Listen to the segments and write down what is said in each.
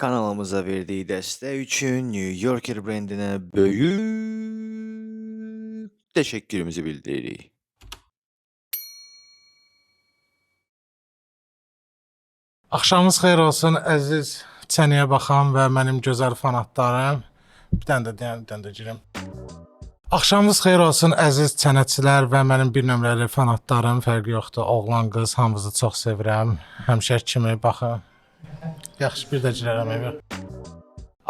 Kanalımıza verdiği dəstək üçün New Yorker brendinə böyük təşəkkürümüzü bildiririk. Axşamınız xeyir olsun əziz çəniyə baxan və mənim gözəl fanatlarım. Bir dənə də deyəm, bir dənə də girim. Axşamınız xeyir olsun əziz çənəçilər və mənim bir nömrəli fanatlarım. Fərqi yoxdur, oğlan, qız, hamınızı çox sevirəm. Həmişə kimi baxın. Yaxşı, bir də girərəm evə.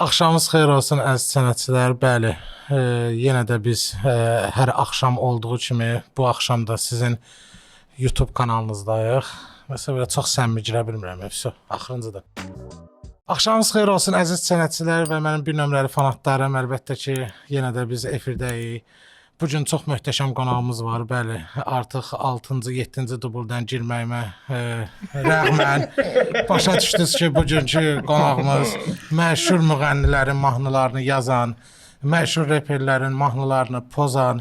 Axşamınız xeyir olsun əziz sənətçilər. Bəli, yenə də biz hər axşam olduğu kimi bu axşam da sizin YouTube kanalınızdayıq. Məsələn, belə çox səmimi girə bilmirəm. Vəsə, axırıncıdır. Axşamınız xeyir olsun əziz sənətçilər və mənim bir nömrəli fanatlarım. Əlbəttə ki, yenə də biz efirdəyik. Bu gün çox möhtəşəm qonağımız var. Bəli, artıq 6-cı, 7-ci dubldan girməyimə rəğmən başa düşdünüz ki, bugünkü qonağımız məşhur müğənnilərin mahnılarını yazan, məşhur reperlərin mahnılarını pozan,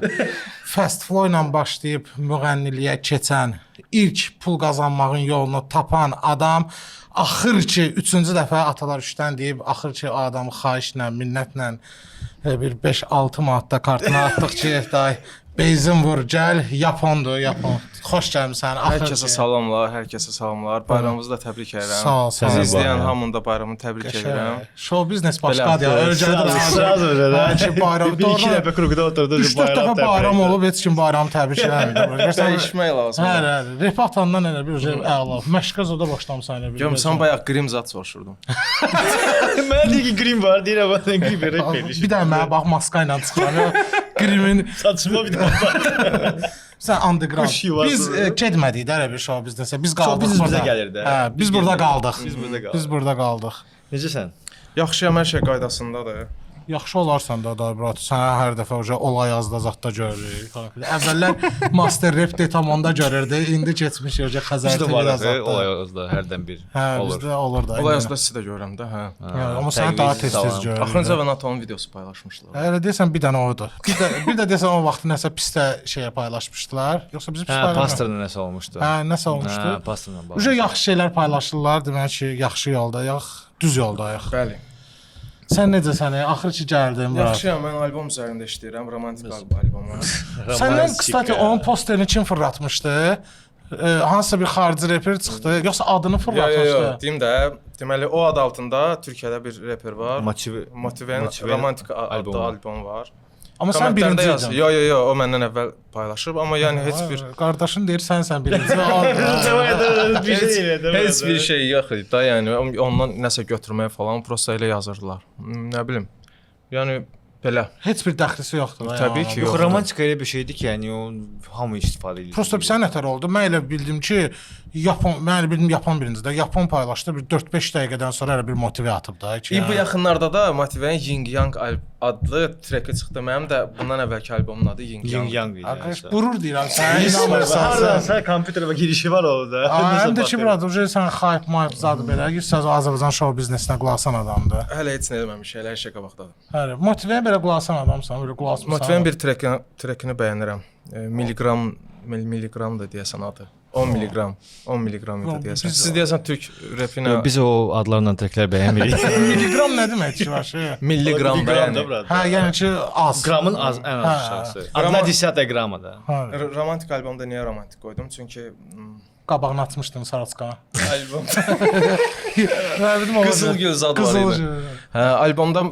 fast flow ilə başlayıb müğənniliyə keçən, ilk pul qazanmağın yolunu tapan adam axır ki, üçüncü dəfə Atalar 3-dən deyib, axır ki, o adamı xahişlə, minnətlə bir 5-6 manatda kartına atdıq ki, day benzin vur, gəl, Yapondur, Yapon. Xoş gəlmisən. Hər kəsə salamlar, hər kəsə salamlar. Bayramınızı da təbrik edirəm. Sağ ol, sağ ol. Bizi izləyən hamının da bayramını təbrik edirəm. Show biznes başqadır ya. Ölkədə Sразу же, да. Hə ki, bayram. Bir iki dəfə kruqda oturdu. 3-4 dəfə bayram olub, heç kim bayramı təbrik eləmir. Dəyişmək lazımdır. Hə, hə, rep atandan elə bir şey əla. Məşqə zoda başlamısan elə bir. Görüm sən bayaq qrim zad soruşurdun. Mənə deyir ki, qrim var, deyirəm, mən qrim rep eləyir. Bir dənə mənə bax maska ilə çıxıram. Grimin Saçma bir dənə var. sən underground. Quş yuvası. Biz getmədik də elə bir show biznesə. Biz qaldıq biznes burada. bizə gəlir də. Hə, biz burada qaldıq. Biz burada qaldıq. Biz burada qaldıq. Necəsən? Yaxşıyam, hər şey qaydasındadır. Yaxşı olarsan da day brat. Sənə hər dəfə uca olay yazda zadda görürük. Əvvəllər Master Rap Detamonda görürdü. İndi keçmiş uca Xəzər Bizdə TV var də axı, zadda. olay ozda hərdən bir Hə, olur. bizdə olur da. Olay yazda sizi də görürəm də, hə. Hə, amma səni daha tez-tez görürük. Axırıncı dəfə NATO-nun videosu paylaşmışdılar. Elə deyəsən bir dənə odur. Bir də deyəsən o vaxt nəsə pis də şeyə paylaşmışdılar. Yoxsa bizi pis Hə, paylaşmır. pastorla nəsə olmuşdu. Hə, nəsə olmuşdu. Hə, pastorla bağlı. Uca yaxşı şeylər paylaşırlar, demək ki, yaxşı yoldayıq, düz yoldayıq. Bəli. Sən necəsən? Axır ki gəldin bura. Yaxşıyam, mən albom üzərində işləyirəm, romantik albom var. Səndən kstati onun posterini kim fırlatmışdı? Hansısa bir xarici reper çıxdı, yoxsa adını Yo, yo, yo, fırlatmışdı? deyim də, deməli o ad altında Türkiyədə bir reper var. Motiv Motiven Motiven romantik adlı albomu. albom var. Amma sən Kommentlərdə birinci yaz. idin. Yo, yo, yo, o məndən əvvəl paylaşıb, amma yəni heç bir Qardaşın deyir sənsən birinci. bir şey elədi. Heç bir şey yox idi da, yəni ondan nəsə götürməyə falan prosta elə yazırdılar. Nə bilim. Yəni belə. Heç bir dəxlisi yoxdur. Da, Təbii yəni. ki, Yox, yoxdur. romantika elə bir şeydir ki, yəni o hamı istifadə edir. Prosta bir sənə nətər oldu? Mən elə bildim ki, Yapon, mən elə bildim Yapon birinci də. Yapon paylaşdı bir 4-5 dəqiqədən sonra elə bir motivə atıb da ki. Bu yaxınlarda da Motivenin Yin Yang adlı treki çıxdı. Mənim də bundan əvvəlki albomun adı Yin Yin Yang. Yang idi. Arkadaş qurur deyirəm sənə, inanmırsan sən. Hardansa kompüterə girişi var orada. Həm də ki, brat, uje sən hype, mayp zadı belə, sən Azərbaycan şou biznesinə qulaq asan adamdır. Hələ heç nə eləməmişik, hələ hər şey qabaqdadır. Hə, motivəyə belə qulaq asan adamsan, belə qulaq asmısan. Motivenin bir trekini bəyənirəm. Miliqram, miliqram da deyəsən adı. 10 miliqram, 10 miliqram idi Yox, deyəsən. biz- Siz deyəsən türk repinə Biz o adlarla treklər bəyənmirik. Miliqram nə deməkdir ki, başı? milliqram da yəni. Hə, yəni ki, az. Qramın az ən az Hə. aşağısı. Adına десятая qramı da. Hə, Romantik albomda niyə romantik qoydum? Çünki qabağını atmışdın Saraçkana. albom Nə bildim o. Qızıl gül zad var Qızıl idi. gül. Hə, albomda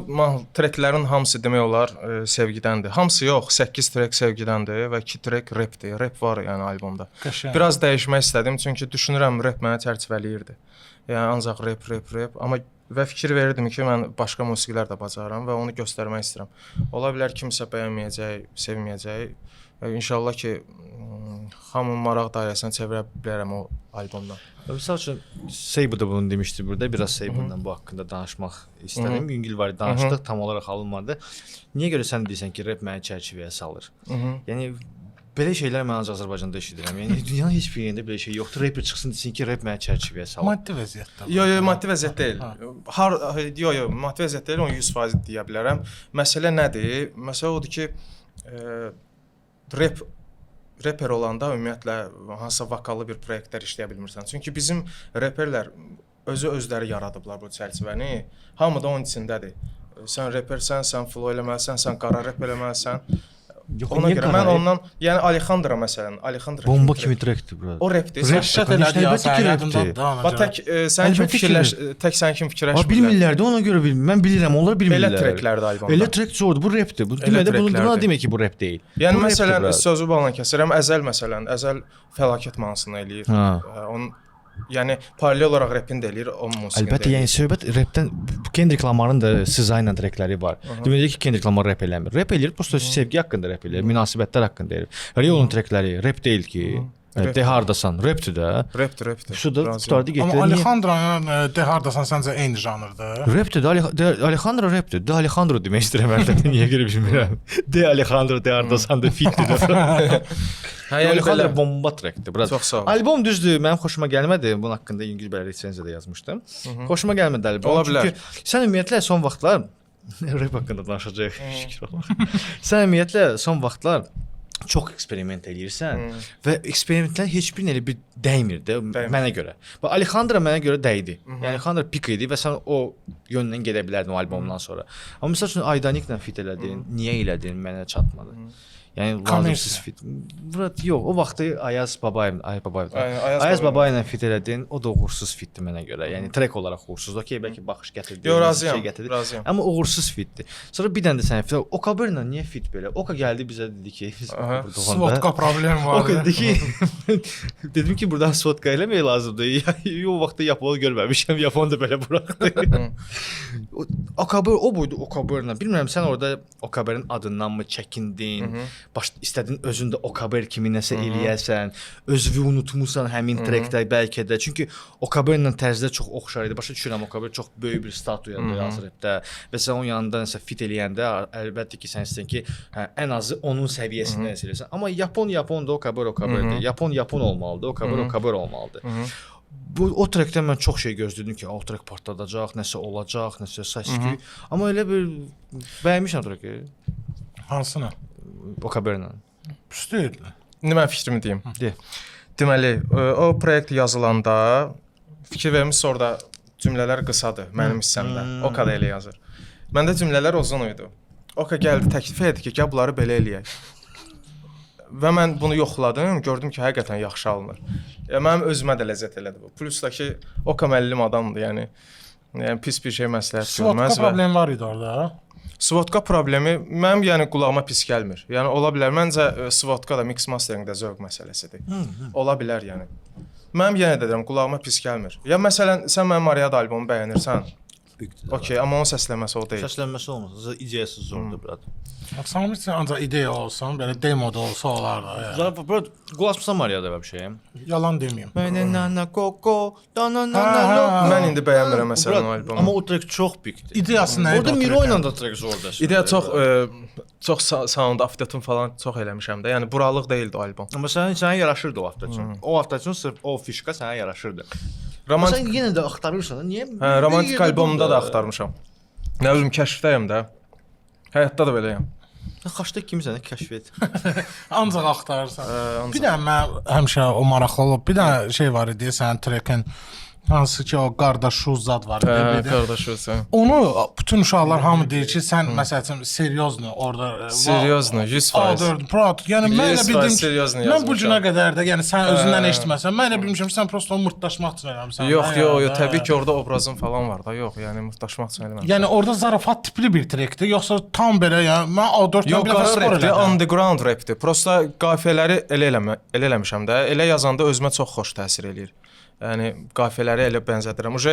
treklərin hamısı demək olar sevgidəndir. Hamısı yox, 8 trek sevgidəndir və 2 trek repdir. Rep var yəni albomda. Qəşəng. Biraz dəyişmək istədim çünki düşünürəm rep mənə çərçivələyirdi. Yəni ancaq rep, rep, rep, amma və fikir verirdim ki, mən başqa musiqilər də bacarıram və onu göstərmək istəyirəm. Ola bilər kimsə bəyənməyəcək, sevməyəcək. İnşallah ki, hamının maraq dairəsinə çevirə bilərəm o albomdan. Məsəl üçün Seybu da bunu demişdi burada. Biraz Seybu'dan bu haqqında danışmaq istədim. Yüngül var danışdıq, tam olaraq alınmadı. Niyə görə sən deyirsən ki, rep məni çərçivəyə salır? Yəni belə şeylər mən ancaq Azərbaycanda eşidirəm. Yəni dünyanın heç bir yerində belə şey yoxdur. Rapper çıxsın desin ki, rep məni çərçivəyə salır. Maddi vəziyyətdə. Yo, yo, maddi vəziyyət deyil. Har yo, yo, maddi vəziyyət deyil, onu 100% deyə bilərəm. Məsələ nədir? Məsələ odur ki, rep reper olanda ümumiyyətlə hansısa vokallı bir proyektlər işləyə bilmirsən. Çünki bizim reperlər Özü özləri yaradıblar bu çərçivəni. Hamı da onun içindədir. Sən repersən, sən flow eləməlisən, sən qara rep eləməlisən. Yox, Ona niyə görə qara mən rep? ondan, yəni Alexandra məsələn, Alexandra Bomba kimi kimi trekdir bura. O repdir. Rep Dəhşət elədi ya, Əlbəttə sən ki, yadımdadır repdir. da ona Bax görə. tək sən kim Əlbəttə ki, fikirləş, tək sən kim Abi fikirləşmirlər. bilmirlər də ona görə bilmir. Mən bilirəm, onlar bilmirlər. Belə treklərdir albomda. Elə trek zordur. Bu repdir. Bu Elə demək də bunu buna treklərdir. demək ki, bu rep deyil. Yəni Bu repdir, məsələn brat. sözü bağla kəsirəm. Əzəl məsələn, Əzəl fəlakət mahnısını eləyir. Hə. Onun yəni paralel olaraq repini də eləyir, o musiqini. Əlbəttə, yəni söhbət repdən Kendrick Lamar'ın da SZA ilə trekləri var. Demək ki, Kendrick Lamar rep eləmir. Rep eləyir, prosta sevgi haqqında rep eləyir, münasibətlər haqqında eləyir. Rio-nun trekləri rep deyil ki. Rep. De hardasan, repdir də. Repdir, repdir. Şu da Razıyam. qurtardı getdi. Amma Niyə? Alexandra ilə De hardasan səncə eyni janrdır? Repdir də De Alejandro repdir. De Alejandro demək istəyirəm əlbəttə niyə görə bilmirəm. De Alejandro de hardasan da fitdir də. Hə, yəni Alejandro belə. bomba trekdir. Biraz. Çox sağ ol. Albom düzdür, mənim xoşuma gəlmədi. Bunun haqqında yüngül belə resenziya da yazmışdım. Xoşuma gəlmədi albom. Ola bilər. Çünki sən ümumiyyətlə son vaxtlar rep haqqında danışacağıq. Şükür Allaha. Sən ümumiyyətlə son vaxtlar çox eksperiment eləyirsən və eksperimentlər heç birinə elə bir dəymir də Dəymir. mənə görə. Bax Alexandra mənə görə dəydi. Yəni Alexandra pik idi və sən o yöndən gedə bilərdin o albomdan sonra. Amma məsəl üçün Aydaniklə fit elədin, niyə elədin, mənə çatmadı. Yəni lazımsız Kommersiya. fit. Murat yox, o vaxtı Ayaz Babayev, Ay Babayev. Aynen, Ayaz Ayaz Babayev. Babayevlə fit elədin, o da uğursuz fitdi mənə görə. Yəni trek olaraq uğursuz. Okey, bəlkə baxış gətirdi, Yox, nəsə razıyam, şey gətirdi. razıyam. Amma uğursuz fitdi. Sonra bir dənə də sən fit. Okaberlə niyə fit belə? Oka gəldi bizə dedi ki, biz Aha. burada olanda- Svotka problem var. Oka dedi ki, dedim ki buradan sotka eləmək lazımdır. O vaxtda Yaponu görməmişəm. Yapon da belə buraxdı. Okaber o buydu Okaberlə. Bilmirəm sən orada Okaberin adından mı çəkindin? Baş istədin özün də Okaber kimi nəsə eləyəsən, özünü unutmusan həmin trekdə bəlkə də. Çünki Okaberlə tərzdə çox oxşar idi. Başa düşürəm Okaber çox böyük bir statuyadır Azrepdə və sən onun yanında nəsə fit eləyəndə əlbəttə ki sən istəyirsən ki, hə, ən azı onun səviyyəsində nəsə eləyəsən. Amma Yapon Yapondur, Okaber Okaberdir. Yapon Yapon olmalıdır, Okaber Okaber olmalıdır. Bu o trekdən mən çox şey gözlədim ki, o trek partladacaq, nəsə olacaq, nəsə səs-küy. Amma elə bir bəyənmişəm treki. Hansını? Okaberlə. Pis deyil. İndi mən fikrimi deyim. De. Deməli, o proyekt yazılanda fikir vermişsə orada cümlələr qısadır mənim hissəmdə. Oka da elə yazır. Məndə cümlələr uzun idi. Oka gəldi təklif etdi ki, gəl bunları belə eləyək. Və mən bunu yoxladım, gördüm ki, həqiqətən yaxşı alınır. Ya mənim özümə də ləzzət elədi bu. Plus da ki, Oka müəllim adamdır, yəni pis bir şey məsləhət Svotka görməz və problem var idi orada. Svotka problemi mənim yəni qulağıma pis gəlmir. Yəni ola bilər. Məncə svotka da mix mastering də zövq məsələsidir. Ola bilər yəni. Mənim yenə də deyirəm qulağıma pis gəlmir. Ya məsələn sən mənim Mariada albomu bəyənirsən. Okey, amma onun səslənməsi o deyil. Səslənməsi olmasa, ideyası zordur brat. Samir üçün ancaq ideya olsun, belə demoda olsa olar da. Yəni. Zara brat, qulaq asmısan Mariada və bir şeyə? Yalan deməyim. Mənə nana koko, da na na Hə, na hə. loko. Mən indi bəyənmirəm məsələn Brat, o albomu. Amma o trek çox bigdir. İdeyası nə idi? Orada o Miro trekin? ilə də trek zordur. İdeya çox çox sound avtotune falan çox eləmişəm də. Yəni buralıq değildi o albom. Amma sənin sənə yaraşırdı o avtotune. O avtotune sırf o fişka sənə yaraşırdı. Amma Romantik sən yenə də axtarırsan da, niyə? hə, romantik Bir yerdə albomda dur da axtarmışam. Nə bilim kəşfdəyəm də. Həyatda da beləyəm. Xaçda kimsən kəşf et. Ancaq axtarırsan. Ancaq. Bir də mən həmişə o maraqlı olub. Bir də şey var idi sənin trekin hansı ki o qardaş zad var idi. Hə, bir də. qardaş olsun. Onu bütün uşaqlar hamı deyir ki, sən məsəl üçün seriozno orada Seriozno, 100%. A4 Prot. Yəni mən elə 100% bildim ki, seriozno mən bu günə yazmışam. qədər də, yəni sən özündən eşitməsən, mən elə bilmişəm ki, sən prosta onu mırtdaşmaq üçün eləmisən. Yox, də, yox, yəni, yox, təbii ki, orada obrazım falan var da. Yox, yəni mırtdaşmaq üçün eləməmişəm. Yəni orada zarafat tipli bir trekdir, yoxsa tam belə, yəni mən A4-dən Yox, bir dəfə qara spor rapdir, elədim. underground rapdir. Prosta qafiyələri elə eləmə, elə eləmişəm də. Elə yazanda özümə çox xoş təsir eləyir. Yəni qafiyələri elə bənzədirəm. Uje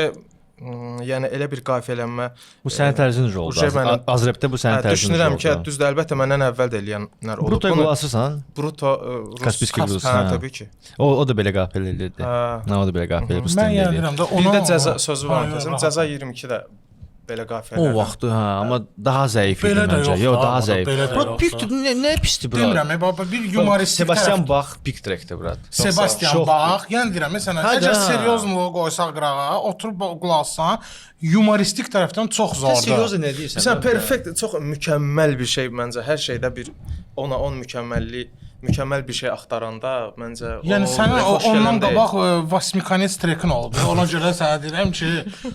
yəni elə bir qafiyələnmə Bu sənin tərzin necə oldu? Uje mənim- Azrepdə bu sənin Hə, tərzin düşünürəm ki, düzdür, əlbəttə məndən əvvəl də eləyənlər olub. Brutoya Bunu qulaq asırsan? Bruto Rus Kaspiski Rus. Hə, hə. təbii ki. O da belə qafiyə eləyirdi. Hə. Nə o da belə qafiyə bu Mən stildə yəni eləyirdi. deyirəm də ona Bir də cəza sözü var, Ha, yox, kəsim. rahat. Cəza 22 də belə O qafiyələrdən. vaxtı hə, amma daha zəif idi Belə də məncə. yox Yox, da, daha amma zəif. belə də Brat yox pikdir, nə pisdir brat? Demirəm, baba, bir yumoristik Sebastian tərəf. Bach pik trekdir brat. Sebastian Çox- Bach, yəni deyirəm, məsələn, Hə əgər də. seriozluğu qoysaq qırağa, oturub qulaq assan, yumoristik tərəfdən çox Sən zordur. seriozno nə deyirsən? Sən perfekt, çox mükəmməl bir şey məncə. Hər şeydə bir 10-a 10 mükəmməllik mükəmməl bir şey axtaranda məncə o Yəni sənin xoş ondan gələn deyil. qabaq Vasmikanets trekin oldu. Ona görə sənə deyirəm ki,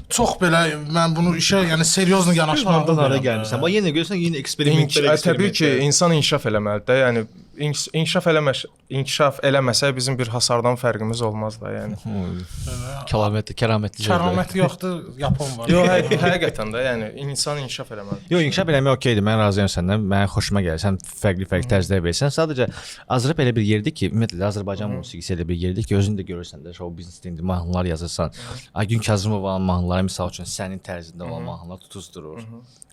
çox belə mən bunu işə, yəni seriozno yanaşmalı. Hardan hara gəlmisən? Bax yenə görürsən, yenə eksperimentlər, Təbii ki, insan inkişaf eləməlidir də. Yəni inkişaf eləməş, inkişaf eləməsə bizim bir hasardan fərqimiz olmaz da, yəni. Kəramətli, kəramətli. Kəraməti yoxdur, yapon var. Yox, həqiqətən də, yəni insan inkişaf eləməlidir. Yox, inkişaf eləmək okeydir. Mən razıyam səndən. Mənə xoşuma gəlir. Sən fərqli-fərqli tərzlər verirsən. Sadəcə Azrap elə bir yerdir ki, ümumiyyətlə Azərbaycan musiqisi elə bir yerdir ki, özün də görürsən də şou biznesdə indi mahnılar yazırsan. Aygün Kazımovanın mahnıları misal üçün sənin tərzində olan mahnılar tutuzdurur.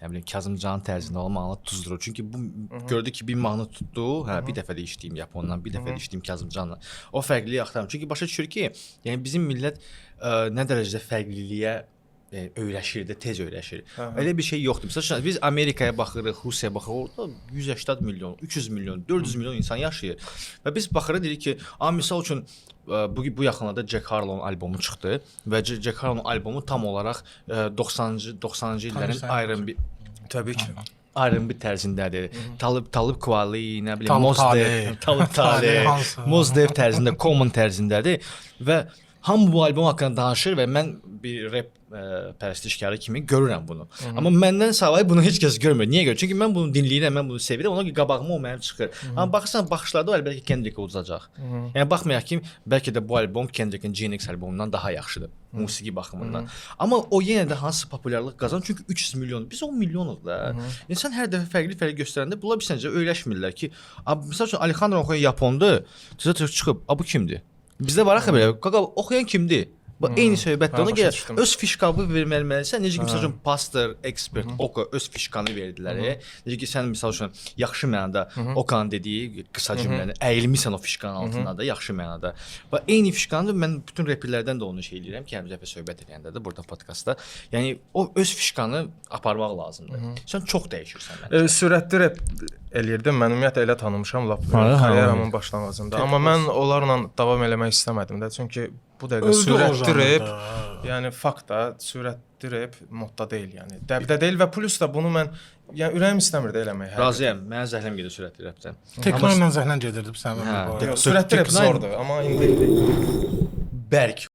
Nə bilim Kazımcanın tərzində olan mahnılar tutuzdurur. Çünki bu gördü ki, bir mahnı tutdu. Hə, bir dəfə də işləyim Yapondan, bir dəfə də işləyim Kazımcanla. O fərqliliyi axtarıram. Çünki başa düşür ki, yəni bizim millət nə dərəcədə fərqliliyə öyrəşir də, tez öyrəşir. Elə bir şey yoxdur. Məsəl üçün biz Amerikaya baxırıq, Rusiyaya baxırıq, orada 180 milyon, 300 milyon, 400 milyon insan yaşayır. Və biz baxırıq deyirik ki, misal üçün bu yaxınlarda Jack Harlow-un albomu çıxdı və Jack Harlow-un albomu tam olaraq 90-cı illərin R&B Təbii ki. R&B tərzindədir. Talib Kweli, nə bilim, Mos Def, Talib Tale, Mos Def tərzində, Common tərzindədir və hamı bu albom haqqında danışır və mən bir rap pərəstişkarı kimi görürəm bunu. Amma məndən savayı bunu heç kəs görmür. Niyə görə? Çünki mən bunu dinləyirəm, mən bunu sevirəm. Ona görə qabağıma o mənim çıxır. Amma baxırsan baxışlarda o əlbəttə ki Kendrick udacaq. Yəni baxmayaraq ki, bəlkə də bu albom Kendrickin GNX albomundan daha yaxşıdır musiqi baxımından. Amma o yenə də hansısa populyarlıq qazanır. Çünki 300 milyon, biz 10 milyonuq da. İnsan hər dəfə fərqli-fərqli göstərəndə bunlar bir səncə öyrəşmirlər ki, məsəl üçün Alexandro oxuyan Yapondur, təzə çıxıb, bu kimdir? Bizdə var axı belə. Qaqa oxuyan kimdir? Bu eyni söhbətdir. Ona görə öz fişkabı verməlisən. Necə ki, məsəl üçün Pastor, Expert, Oka öz fişkanı verdilər. Necə ki, sən məsəl üçün yaxşı mənada Okanın dediyi qısa cümləni əyilmisən o fişkanın altında da yaxşı mənada. Və eyni fişkanı mən bütün reperlərdən də onu şey eləyirəm ki, həmcə dəfə söhbət eləyəndə də burada podkastda. Yəni o öz fişkanı aparmaq lazımdır. Sən çox dəyişirsən məncə. Sürətli rep eləyirdim. Mən ümumiyyətlə elə tanımışam lap karyeramın başlanğıcında. Amma mən onlarla davam eləmək istəmədim də. Çünki bu dəqiqə sürətli rep, yəni fakt da sürətli rep modda deyil, yəni. Dəbdə deyil və plus da bunu mən yəni ürəyim istəmirdi eləmək. Razıyam. Mənə zəhləm gedir sürətli repdən. Tekno ilə zəhlən gedirdi sən. Sürətli rep zordur, amma indi bərk.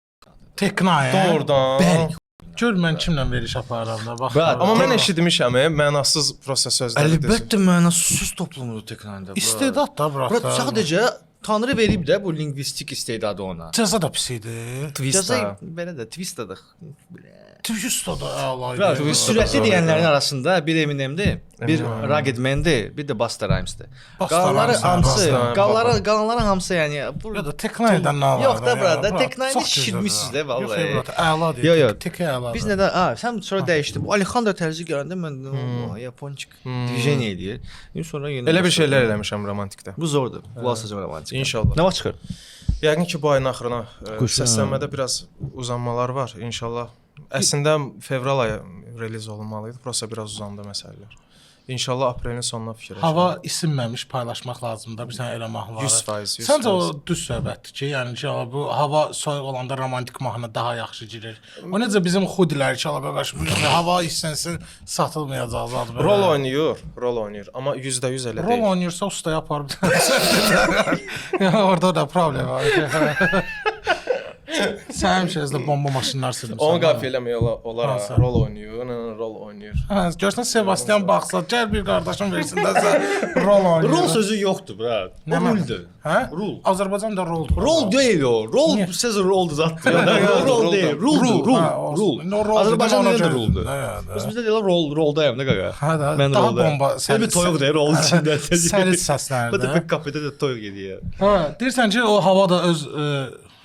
Tekno. Doğrudan. Bərk. Gör mən kimlə veriş aparıram da bax. Amma mən eşitmişəm, mənasız prosta sözləri. Əlbəttə mənasız söz toplumudur Tekno'da. İstedad da bırak. Sadəcə Tanrı verib də bu lingvistik istedadı ona. Cəza da pis idi. Twista. Cəza belə də twista da. Twista da əla idi. Sürətli deyənlərin arasında bir Eminem'dir, bir Rugged Man-dir, bir də Busta Rhymes-dir. Qalanları hamısı, qalanları hamısı yəni bu ya da Tekno'dan nə var? Yox da burada Tekno'nu şişirmişsiniz də vallahi. Yox, əladır. Yox, tək əladır. Biz nədən? Sən sonra dəyişdin. Bu Alexandro tərzi görəndə mən yaponçik dvijeniya eləyir. Sonra yenə elə bir şeylər eləmişəm romantikdə. Bu zordur. Qulaq asacam romantikə. İnşallah. Nə vaxt çıxır? Yəqin ki bu ayın axırına səslənmədə biraz uzanmalar var inşallah. Əslində fevral ayı release olunmalı idi. Prosta biraz uzandı məsələlər. İnşallah aprelin sonuna fikirləşirəm. Hava isinməmiş paylaşmaq lazımdır. Bir sənə elə mahnı var. 100%. Səncə o düz söhbətdir ki, yəni ki, bu hava soyuq olanda romantik mahnı daha yaxşı girir. O necə bizim xudilər ki, qardaş, hava isinsin, satılmayacaq zad belə. Rol oynayır, rol oynayır, amma 100% elə deyil. Rol oynayırsa ustaya aparıb. Yəni orada da problem var. Sən həmişə özdə bomba maşınlar sürmüsən. Onu qafiyə eləmək olar, rol oynayır, rol oynayır. Hə, görsən Sebastian Baxsa, gəl bir qardaşım versin də sən rol oynayır. Rol sözü yoxdur bura. O ruldur. Hə? Rul. Azərbaycanda roldur. Rol deyil o. Rol söz roldur zatdır. Rol deyil. Rul, rul, rul. Azərbaycanda da ruldur. Biz bizdə deyirlər rol, roldayam da qaqa. Hə də. Daha bomba. Sən bir toyuq deyir rol içində. Səlis səslənir. Bu da kafedə də toyuq gedir. Hə, deyirsən ki, o hava da öz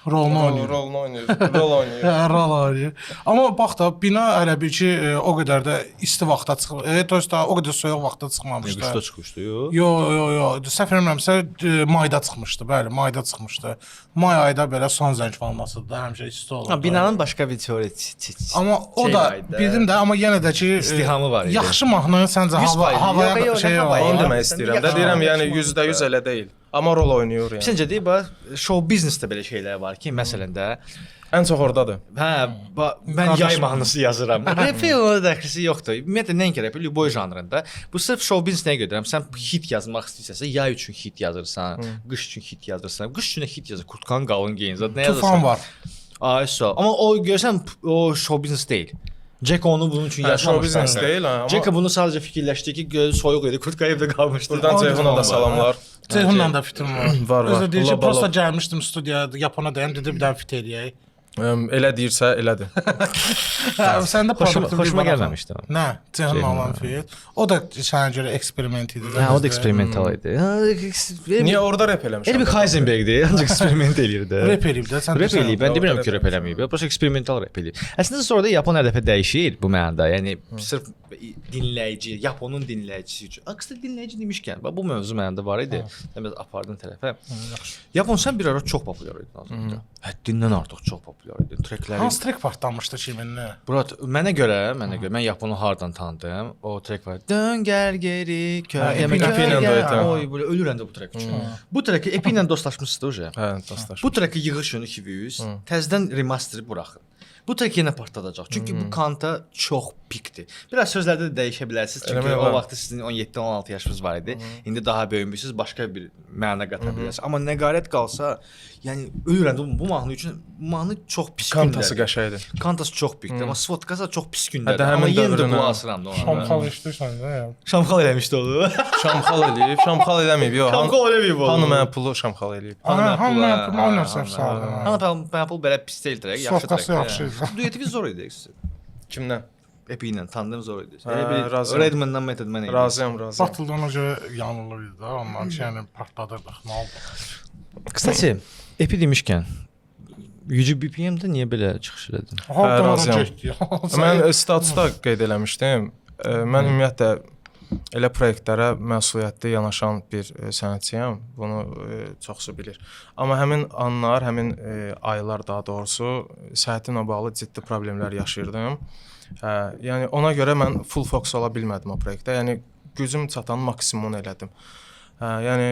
rolunu oynayır. Rolunu oynayır. Rol oynayır. Rol oynayır. Amma bax da bina hələ bir ki o qədər də isti vaxtda çıxıb, toysa o qədər soyuq vaxtda çıxmamışdı. Qışda çıxmışdı, yox? Yo, yo, yo. Səhv eləmirəmsə mayda çıxmışdı. Bəli, mayda çıxmışdı. May ayda belə son zəng valnasıdır da, həmişə isti olur. Ha, binanın başqa bir teorisi. Amma o da bildim də, amma yenə də ki İstihamı var idi. Yaxşı mahnı səncə havaya şey var. Onu demək istəyirəm də, deyirəm yəni 100% elə deyil. Amma rol oynayır yəni. Səncə deyil, bax, şou biznesdə belə şeylər var ki, məsələn də Ən çox ordadır. Hə, mən yay mahnısı yazıram. Rapin ona dəxlisi yoxdur. Ümumiyyətlə nəinki rap, lüboy janrında. Bu sırf show business nəyə görə deyirəm? Sən hit yazmaq istəyirsənsə, yay üçün hit yazırsan, qış üçün hit yazırsan. Qış üçün də hit yazır. Kurtkanın qalın geyin zət nə yazırsan? Tufan var. Ay sağ ol. Amma o görsən o show business deyil. Jack onu bunun üçün Hə, show yazmamış. business deyil, hə, amma Jack bunu sadəcə fikirləşdi ki, soyuq idi, kurtka evdə qalmışdı. Buradan Ceyhuna da salamlar. Ceyhunla da fitim var. Var, var. Özü də deyir ki, Laba, prosta laba. gəlmişdim studiyaya, Yapona deyəm, dedi bir dənə fit eləyək. Elə deyirsə elədir. Hə, sən də produktiv bir Xoşuma maraq- gəlməmişdi o. Nə? Ceyhunla olan fit. O da sənə görə eksperiment idi. Hə, o da eksperimental idi. Niyə orada rap eləmişəm? Elə bir Heisenbergdir, ancaq eksperiment eləyir də. Rap eləyib də, sən Rap deyirsən. eləyib. Mən demirəm Rap ki, rap eləməyib. Prosta eksperimental rap eləyib. Əslində sonra da Yapon hər dəfə dəyişir bu mənada. Yəni sırf dinləyici, Yaponun dinləyicisi üçün. Aqsa dinləyici demişkən, bax bu mövzu məndə var idi. Sən biraz apardın tərəfə. Yapon sən bir ara çox populyar idin Azərbaycanda. Həddindən artıq çox populyar idin. Trekləri Hansı trek partlamışdı kiminlə? Murat, mənə görə mən Yaponu hardan tanıdım? O trek var. Dön gəl geri köy. Hə, Demək, Epi ilə gəl, duet, hə. Oy, belə ölürəm də bu trek üçün. Bu treki Epi ilə dostlaşmışsınız da uje. Hə, dostlar. Bu treki yığışın 200, təzədən remasteri buraxın. Bu trek yenə partladacaq. Çünki bu kanta çox pikdir. Biraz sözlərdə də dəyişə bilərsiniz. Çünki Eləmək o olar. vaxtı sizin 17-16 yaşınız var idi. İndi daha böyümüsüz, başqa bir məna qata bilərsiniz. Amma nəqarət qalsa, yəni ölürəm də bu mahnı üçün bu mahnı çox pis Kantası gündədir. qəşəngdir. Kantası çox pikdir, amma Svotkasa çox pis gündədir. Hətta Amma həmin yenə də dövrün, qulaq hə. asıram da ona. Şamxal eşidirsən də. ya. Şamxal eləmişdi onu. Şamxal eləyib, şamxal eləməyib. Yox, Şamxal eləməyib onu. Hanı mənə pulu şamxal eləyib. Hanı Hanı mən pulu oynar səhv saldım. Hanı mənə pul belə pis deyil trek, yaxşı trek. Svotkası yaxşı idi. Dueti zor idi. Kimdən? Epi ilə tanıdım zor idi. Hə, Elə bir razıyam. Redmandan Method Man idi. Razıyam, razıyam. Battle-da ona görə yanılır idi da, ondan ki, yəni partladırdıq, nə oldu? Kısaca, Epi demişkən, Yücü BPM-də niyə belə çıxış elədin? Hardan ora razıyam. getdi? Mən statusda qeyd eləmişdim. Mən ümumiyyətlə elə proyektlərə məsuliyyətli yanaşan bir sənətçiyəm. Bunu çoxsu bilir. Amma həmin anlar, həmin aylar daha doğrusu səhhətimlə bağlı ciddi problemlər yaşayırdım. Hə, yəni ona görə mən full focus ola bilmədim o proyektə. Yəni gücüm çatan maksimumunu elədim. Hə, yəni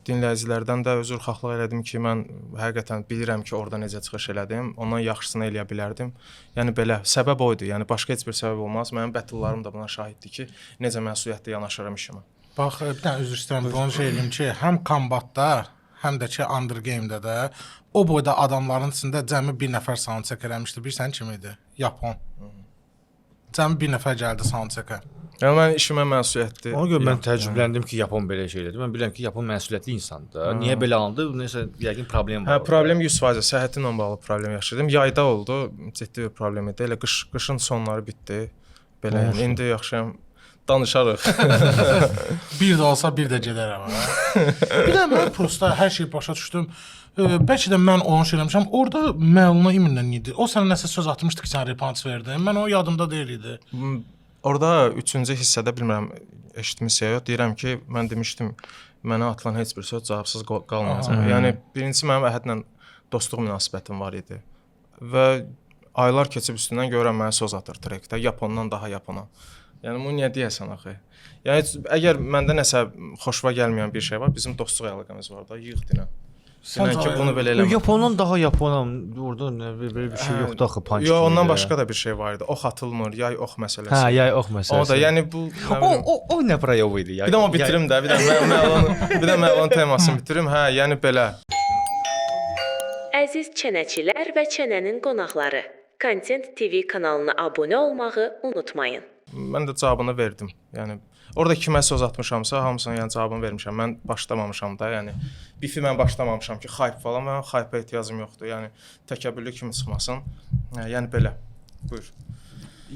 dinləyicilərdən də üzrxahlıq elədim ki, mən həqiqətən bilirəm ki, orada necə çıxış elədim. Ondan yaxşısını eləyə bilərdim. Yəni belə səbəb o idi. Yəni başqa heç bir səbəb olmaz. Mənim battle-larım da buna şahiddir ki, necə məsuliyyətli yanaşıram işimə. Bax, bir dənə üzr istəyirəm, bunu şey eləyim ki, həm Combat-da, həm də ki Under Game-də də o boyda adamların içində cəmi bir nəfər soundcheck eləmişdi. Bilirsən kim idi? Yapon. Cəmi bir nəfər gəldi soundcheck-ə. Yəni mən işimə məsuliyyətli. Ona görə mən təəccübləndim ki, Yapon belə şey elədi. Mən bilirəm ki, Yapon məsuliyyətli insandır. da. Niyə belə alındı? Nəsə yəqin problem var. Hə, orada. problem 100% səhhətimlə bağlı problem yaşadım. Yayda oldu, ciddi bir problem idi. Elə qışın sonları bitdi. Belə yəni indi yaxşıyam. Danışarıq. Bir də olsa bir də gedərəm. Hə. Bir də mən prosta hər şeyi başa düşdüm. Bəlkə də mən onu şey eləmişəm. Orada Məluna İminlə idi. O sənə nəsə söz atmışdı ki, sən repunch verdin. Mən o yadımda deyil idi. Orada üçüncü hissədə bilmirəm eşitmisə yox, deyirəm ki, mən demişdim mənə atılan heç bir söz cavabsız qalmayacaq. Yəni birincisi mənim Əhədlə dostluq münasibətim var idi. Və aylar keçib üstündən görürəm mənə söz atır trekdə, Yapondan daha Yapona. Yəni bunu niyə deyəsən axı? Yəni heç, əgər məndə nəsə xoşuma gəlməyən bir şey var, bizim dostluq əlaqəmiz var da, yığ dinə. Dinən ki, bunu belə eləmə. Yapondan daha Yaponam. Orada nə belə bir şey yoxdur axı punch. Yox, kimi ondan də. başqa da bir şey var idi. Ox atılmır, yay ox məsələsi. Hə, yay ox məsələsi. O da, yəni bu nə o bilim. o o nə prayov idi ya. Bir də o bitirim də, bir də mən bir də Məlanın temasını bitirim. Hə, yəni belə. Əziz çənəçilər və çənənin qonaqları, Content TV kanalına abunə olmağı unutmayın. Mən də cavabını verdim. Yəni orada kimə söz atmışamsa, hamısına yəni cavabını vermişəm. Mən başlamamışam da, yəni bifi mən başlamamışam ki, hype falan, mənim hype-a ehtiyacım yoxdur. Yəni təkəbbürlü kimi çıxmasın. Hə, yəni belə. Buyur.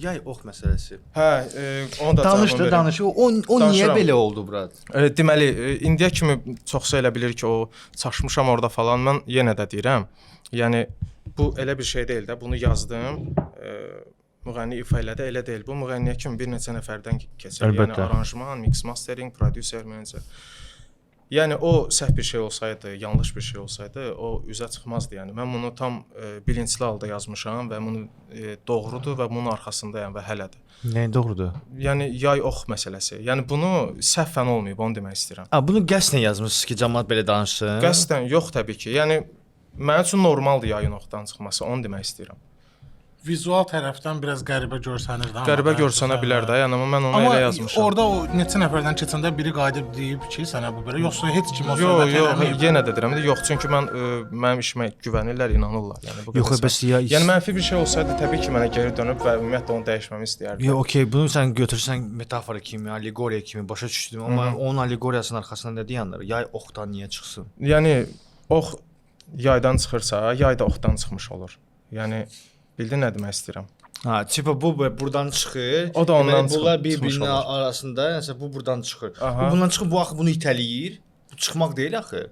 Yay ox məsələsi. Hə, onu da Danış cavabını da verim. danış. O niyə Danışıram. belə oldu brat? Deməli, indiyə kimi çoxsu elə bilir ki, o çaşmışam orada falan. Mən yenə də deyirəm. Yəni bu elə bir şey deyil də. Bunu yazdım. Müğənni ifa elədi, elə deyil. Bu müğənniyə kimi bir neçə nəfərdən keçir. Əlbəttə. Yəni aranjman, mix, mastering, prodüser, menecer. Yəni o səhv bir şey olsaydı, yanlış bir şey olsaydı, o üzə çıxmazdı. Yəni mən bunu tam bilinçli halda yazmışam və bunu doğrudur və bunun arxasındayam və hələ də. Nə doğrudur? Yəni yay ox məsələsi. Yəni bunu səhvən olmayıb, onu demək istəyirəm. Ha, bunu qəsdən yazmısınız ki, cəmaət belə danışsın. Qəsdən yox təbii ki. Yəni Mənim üçün normaldır yayın oxdan çıxması, onu demək istəyirəm. Vizual tərəfdən biraz qəribə görsənir də. Qəribə görsənə bilər də, yəni amma mən onu Amma elə yazmışam. orada o neçə nəfərdən keçəndə biri qayıdıb deyib ki, sənə bu belə, yoxsa heç kim o Yox, söhbət yox, eləməyib. yenə də deyirəm, yox, çünki mən mənim işimə güvənirlər, inanırlar. Yəni bu Yox, qədər. bəs ya Yəni mənfi bir şey olsaydı təbii ki, mənə geri dönüb və ümumiyyətlə onu dəyişməmi istəyərdim. Yox, okey, bunu sən götürsən metafora kimi, allegoriya kimi başa düşdüm, amma onun allegoriyasının arxasında nə dayanır? Yay oxdan niyə çıxsın? Yəni ox yaydan çıxırsa, yay da oxdan çıxmış olur. Yəni bildin nə demək istəyirəm? Ha, tipa bu burdan çıxır. O da ondan Deməli, bunlar çıxıb- bir-birinin çıxmış olur. arasında, yəni bu burdan çıxır. Aha. Bu bundan çıxır, bu axı bunu itələyir. Bu çıxmaq deyil axı.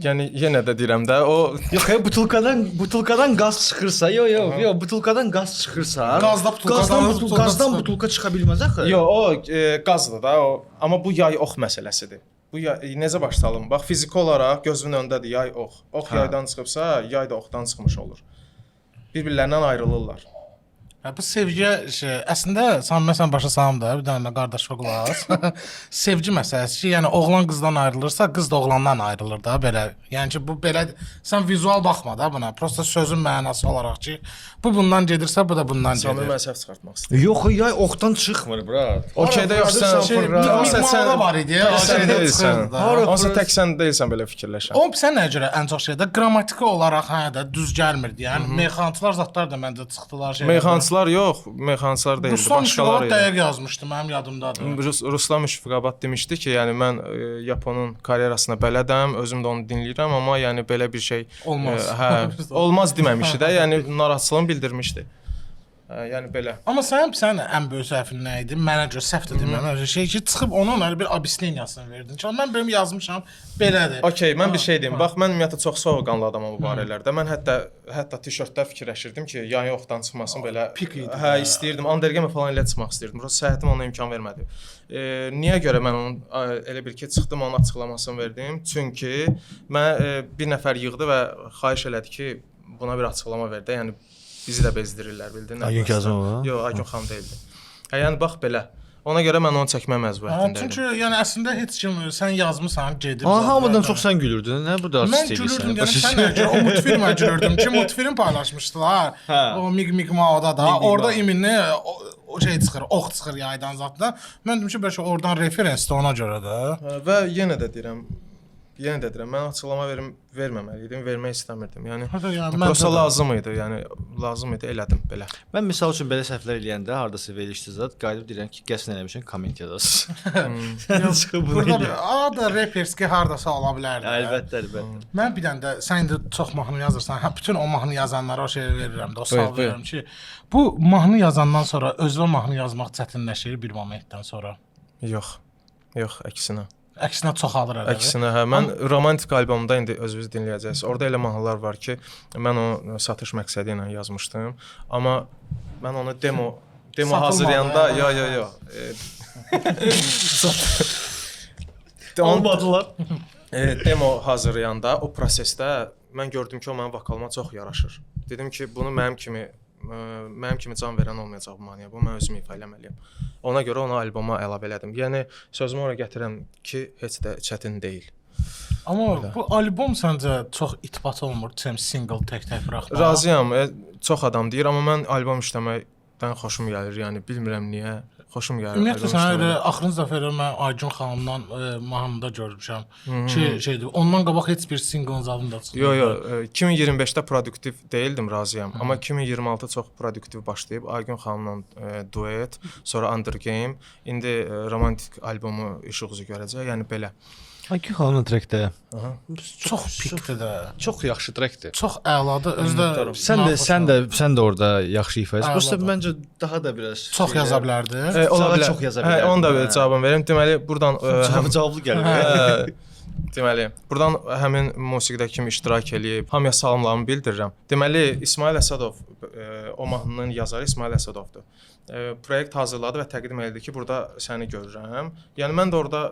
Yəni yenə də deyirəm də, o Yox, hey, butulkadan qaz çıxırsa, yox, yox, yox, butulkadan qaz çıxırsa, Qazda butulkadan- qazdan, butulka qazdan çıxır. butulka çıxa bilməz axı. Yox, o qazdır da o. Amma bu yay ox məsələsidir. Bu yay, necə başa salım? Bax fiziki olaraq gözümün önündədir yay ox. Ox Hə. yaydan çıxıbsa, yay da oxdan çıxmış olur. Bir-birlərindən ayrılırlar. Hə, bu sevgiyə şey, əslində sən məsələn başa salım da, bir dənə qardaşıma qulaq as. Sevgi məsələsi ki, yəni oğlan qızdan ayrılırsa, qız da oğlandan ayrılır da belə. Yəni ki, bu belə sən vizual baxma da buna. Prosta sözün mənası olaraq ki, bu bundan gedirsə, bu da bundan Samir gedir. mən səhv çıxartmaq istəyirəm. Yox, yay oxdan çıxmır, brat. Okey də yox, sən Şey, Yoxsa Miq var idi. Tək sən o şey deyilsən. çıxırdı da. Onsa tək sən deyilsən belə fikirləşən. O sən nəyə görə ən çox şeydə qrammatiki olaraq hə də düz gəlmirdi. Yəni meyxanaçılar zətlər də məncə çıxdılar şeylərdən. Meyxanaçılar yox, meyxanaçılar deyildi, Ruslan başqaları Müşfiqov idi. dəqiq yazmışdı, mənim yadımdadır. Ruslan Müşfiqabad demişdi ki, yəni mən Yaponun karyerasına bələdəm, özüm də onu dinləyirəm, amma yəni belə bir şey Olmaz. Hə, olmaz deməmişdi də, yəni narahatçılığını bildirmişdi. Yəni belə. Amma sənin ən böyük səhvin nə idi? Mənə görə səhv də demirəm. Öyle şey ki, çıxıb onun elə bir obisneniyasını verdin. Ki, mən belə yazmışam, belədir. Okey, mən bir şey deyim. Bax, mən ümumiyyətlə çox soyuqqanlı adamam bu barələrdə. Mən hətta tişörtlər fikirləşirdim ki, yayın oxdan çıxmasın belə. Pik idi. Hə, istəyirdim. Andergeme falan elə çıxmaq istəyirdim. Prosta səhhətim ona imkan vermədi. Niyə görə mən onun elə bir ki, çıxdım onun açıqlamasını verdim? Çünki mən bir nəfər yığdı və xahiş elədi ki, buna bir açıqlama ver də. Yəni bizi də bezdirirlər, bildin? Aygün Kazımova? Yox, Aygün xanım deyildi. Hə, yəni bax belə. Ona görə mən onu çəkmə məcburiyyətində idim. Çünki yəni əslində heç kim sən yazmısan, gedib. Aha, hamıdan çox sən gülürdün. Nə bu da Mən artist gülürdüm, eləyirsən? yəni sən nəyə görə o multfilmə gülürdüm ki, multfilm paylaşmışdılar. Hə. O Mig Mig Maoda da. Mig Mig Orada Mao. iminli o şey çıxır, ox çıxır yaydan zaddan. Mən dedim ki, bəlkə oradan referensdir ona görə də. Hə, və yenə də deyirəm, mən açıqlama verməməli idim, vermək istəmirdim. Yəni Hətta yəni prosta məncə də. lazım idi, yəni lazım idi, elədim belə. Mən misal üçün belə səhvlər eləyəndə hardasa verilişdə zad qayıdıb deyirəm ki, qəsdən eləmişəm, komment yazasınız. Sən çıxıb bunu Burada elə. bir ada reperski hardasa ola bilərdi. Əlbəttə, əlbəttə. Mən bir dənə də sən indi çox mahnı yazırsan, hə, bütün o mahnı yazanlara o şeyi verirəm də, o sual Buyur, buyur. verirəm ki, bu mahnı yazandan sonra özünə mahnı yazmaq çətinləşir bir momentdən sonra. Yox. Yox, əksinə. Əksinə çoxalır elə. Əksinə, hə, mən romantik albomda indi özünüz dinləyəcəksiniz. Orada elə mahnılar var ki, mən onu satış məqsədi ilə yazmışdım. Amma mən onu demo Satılmadı, hazırlayanda, hə. yo yo yo. Olmadılar. Demo hazırlayanda o prosesdə mən gördüm ki, o mənim vokalıma çox yaraşır. Dedim ki, bunu mənim kimi can verən olmayacaq bu mahnıya. Bunu mən özüm ifa eləməliyəm. Ona görə onu alboma əlavə elədim. Yəni sözümü ora gətirəm ki, heç də çətin deyil. Amma bu albom səncə çox itbat olmur, sən single tək-tək buraxmaq? Razıyam. Çox adam deyir, amma mən albom işləməkdən xoşum gəlir. Yəni bilmirəm niyə xoşum gəlir. Ümumiyyətlə albom sənə elə işləməyə. axırıncı dəfə elə mən Aygün xanımdan mahnıda görmüşəm ki, şeydir. Ondan qabaq heç bir single zadını da çıxmadı. Yo yo, 2025-də produktiv deyildim, razıyam. Amma 2026 çox produktiv başlayıb. Aygün xanımla duet, sonra Under Game, indi romantik albomu işıq üzü görəcək. Yəni belə. Aygün xanımın trekdə. Aha. Çox pikdir də. Çox yaxşı trekdir. Çox əladır. Özü də Sən də orada yaxşı ifa edirsən. Prosta Əladır. məncə daha da biraz çox yaza bilərdi. Ola Daha bilər. çox yaza Hə, bilərdi. onu da bir Hə. cavabını verim. Deməli, burdan Cavablı gəlir. Hə, deməli, burdan həmin musiqidə kim iştirak eləyib, hamıya salamlarımı bildirirəm. Deməli, İsmail Əsədov, o mahnının yazarı İsmail Əsədovdur. Proyekt hazırladı və təqdim elədi ki, burada səni görürəm. Yəni mən də orada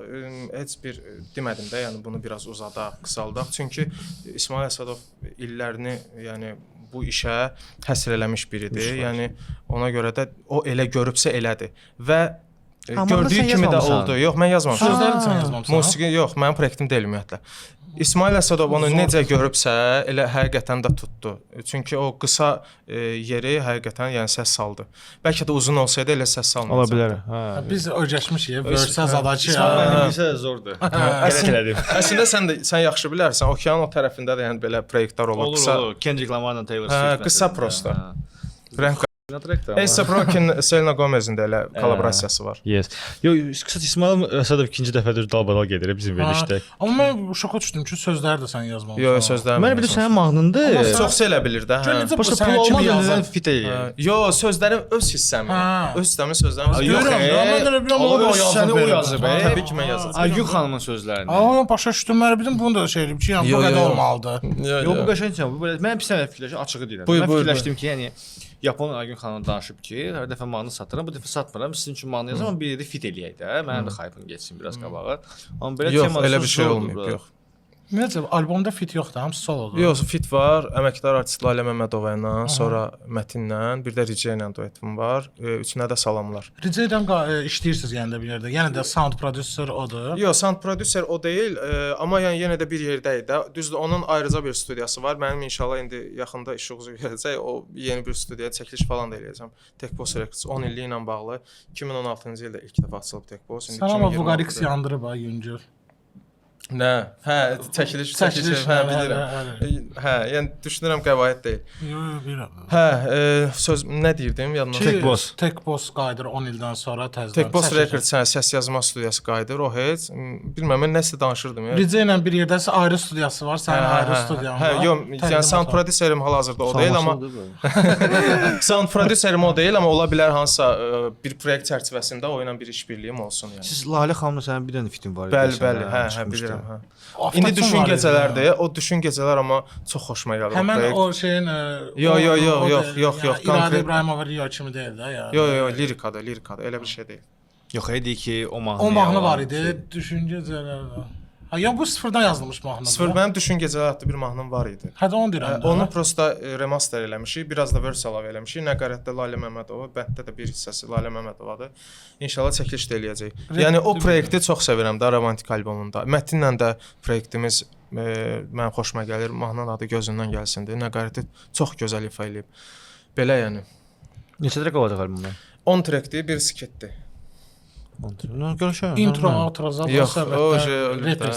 heç bir demədim də, yəni bunu biraz uzadaq, qısaldaq. Çünki İsmail Əsədov illərini, yəni bu işə həsr eləmiş biridir. Yəni ona görə də o elə görübsə elədir. Və Gördüyü sən kimi də yazmamısan. oldu. Yox, mən yazmamışam. Sözləri sən yazmamısan. Musiqi yox, mənim proyektim deyil ümumiyyətlə. İsmail Əsədov onu necə görübsə, elə həqiqətən də tutdu. Çünki o qısa yeri həqiqətən yəni səs saldı. Bəlkə də uzun olsaydı elə səs Ola salmayacaqdı. bilər. Hə. Biz öyrəşmişik, versə zadaçı. İsmail müəllim bilsə zordur. Qələt elədim. Əslində sən də sən yaxşı bilərsən, okeanın o tərəfində də yəni belə proyektlər olur. Olur, Qısa olur. Kendrick Lamar'la Taylor Hə, Swift. qısa prosta. Rəng Rəng. A$AP Rocky-nin Selena Gomez'in də elə kollaborasiyası var. Yes. Yox, qısa İsmail Əsədov ikinci dəfədir dalbadal gedir bizim verilişdə. Amma mən şoka düşdüm ki, sözləri də sən yazmamısan. Yox, sözləri. Mən bilirəm sənin mahnındır. Amma sən- Çoxsu elə bilir də, hə. Gör necə bu Prosta sənə pul kimi olmaz yazıb. nədən fit eləyir. Hə, Yox, sözlərim öz hissəmi. Hə. Öz hissəmin sözlərim. Yox, Deyirəm, mən elə bilirəm, o da öz yazıb səni o verib. yazıb. Hə, Təbii ki, mən yazıram. Aygün xanımın sözlərini. Amma mən başa düşdüm, mən bildim bunu da şey eləyib ki, yəni bu Yo, yo, qədər yo. olmalıdır. Yox, bu qəşəng şey. Bu belə mən pis nə fikirləşirəm, açığı deyirəm. Buyur, Mən buyur, fikirləşdim ki, yəni Yapon Aygün xanım danışıb ki, hər dəfə mahnı satıram, bu dəfə satmıram. Sizin üçün mahnı yazıram, amma bir yerdə fit eləyək də. Mənim də hype-ım getsin biraz qabağa. Amma belə Yox, tema elə bir şey olmayıb, yox. Necə albomda fit yoxdur, hamısı solodur. Yox, fit var. Əməkdar artist Lalə Məmmədova ilə, sonra Mətinlə, bir də Ricə ilə duetim var. Üçünə də salamlar. Rica edirəm işləyirsiniz yəni də bir yerdə. Yəni də sound producer odur. Yox, sound producer o deyil, amma yəni yenə də bir yerdəyik də. Düzdür, onun ayrıca bir studiyası var. Mənim inşallah indi yaxında işıq üzü gələcək. O yeni bir studiyaya çəkiliş falan da eləyəcəm. Tech Boss Records 10 illiyi ilə bağlı 2016-cı ildə ilk dəfə açılıb Tech Boss. İndi Sən amma 2026-da. Vugarix yandırıb ha yüngül. Nə? Hə, çəkiliş, çəkiliş, hə, bilirəm. Hə, yəni düşünürəm qəvaət deyil. Yox, yox, bilirəm. Hə, söz nə deyirdim yadımdan Ki, Tech Boss. Tech Boss qayıdır 10 ildən sonra təzədən. Tech Boss çəkilir. Records hə, səs yazma studiyası qayıdır. O heç bilmirəm mən nəsə danışırdım ya. Rica ilə bir yerdəsə ayrı studiyası var, sənin ayrı studiyan Hə, var. yox, yəni sound producerim hal-hazırda o deyil, amma sound producerim o deyil, amma ola bilər hansısa bir proyekt çərçivəsində o ilə bir işbirliyim olsun yəni. Siz Lalə xanımla sənin bir dənə fitin var idi. Bəli, deyəsən, bəli, hə, hə, çıxmışdı. bilirəm, hə. İndi düşün gecələrdir. O düşün gecələr amma çox xoşuma gəlir o Həmən proyekt. o şeyin Yo, yo, yo, yox, yox, yox, İradə konkret- İbrahimova Rio kimi deyil də yəni. Yo, yo, yo, lirikadır, lirikadır. Elə bir şey deyil. Yox, deyir ki, o mahnı. O mahnı var idi. Düşün gecələr. Ha, ya bu sıfırdan yazılmış mahnıdır. Sıfır mənim düşün gecələr adlı bir mahnım var idi. Hə də onu deyirəm. də. Onu prosta remaster eləmişik, biraz da verse əlavə eləmişik. Nəqarətdə Lalə Məmmədova, bənddə də bir hissəsi Lalə Məmmədovadır. İnşallah çəkiliş də eləyəcək. Yəni o proyekti çox sevirəm də romantik albomunda. Mətinlə də proyektimiz mənim xoşuma gəlir. Mahnının adı gözündən gəlsindir. Nəqarəti çox gözəl ifa eləyib. Belə yəni. Neçə trek olacaq albomda? 10 trekdir, bir sketdir. Görüşürük. Intro, outro, zad Yox, o şey rap ölüb də.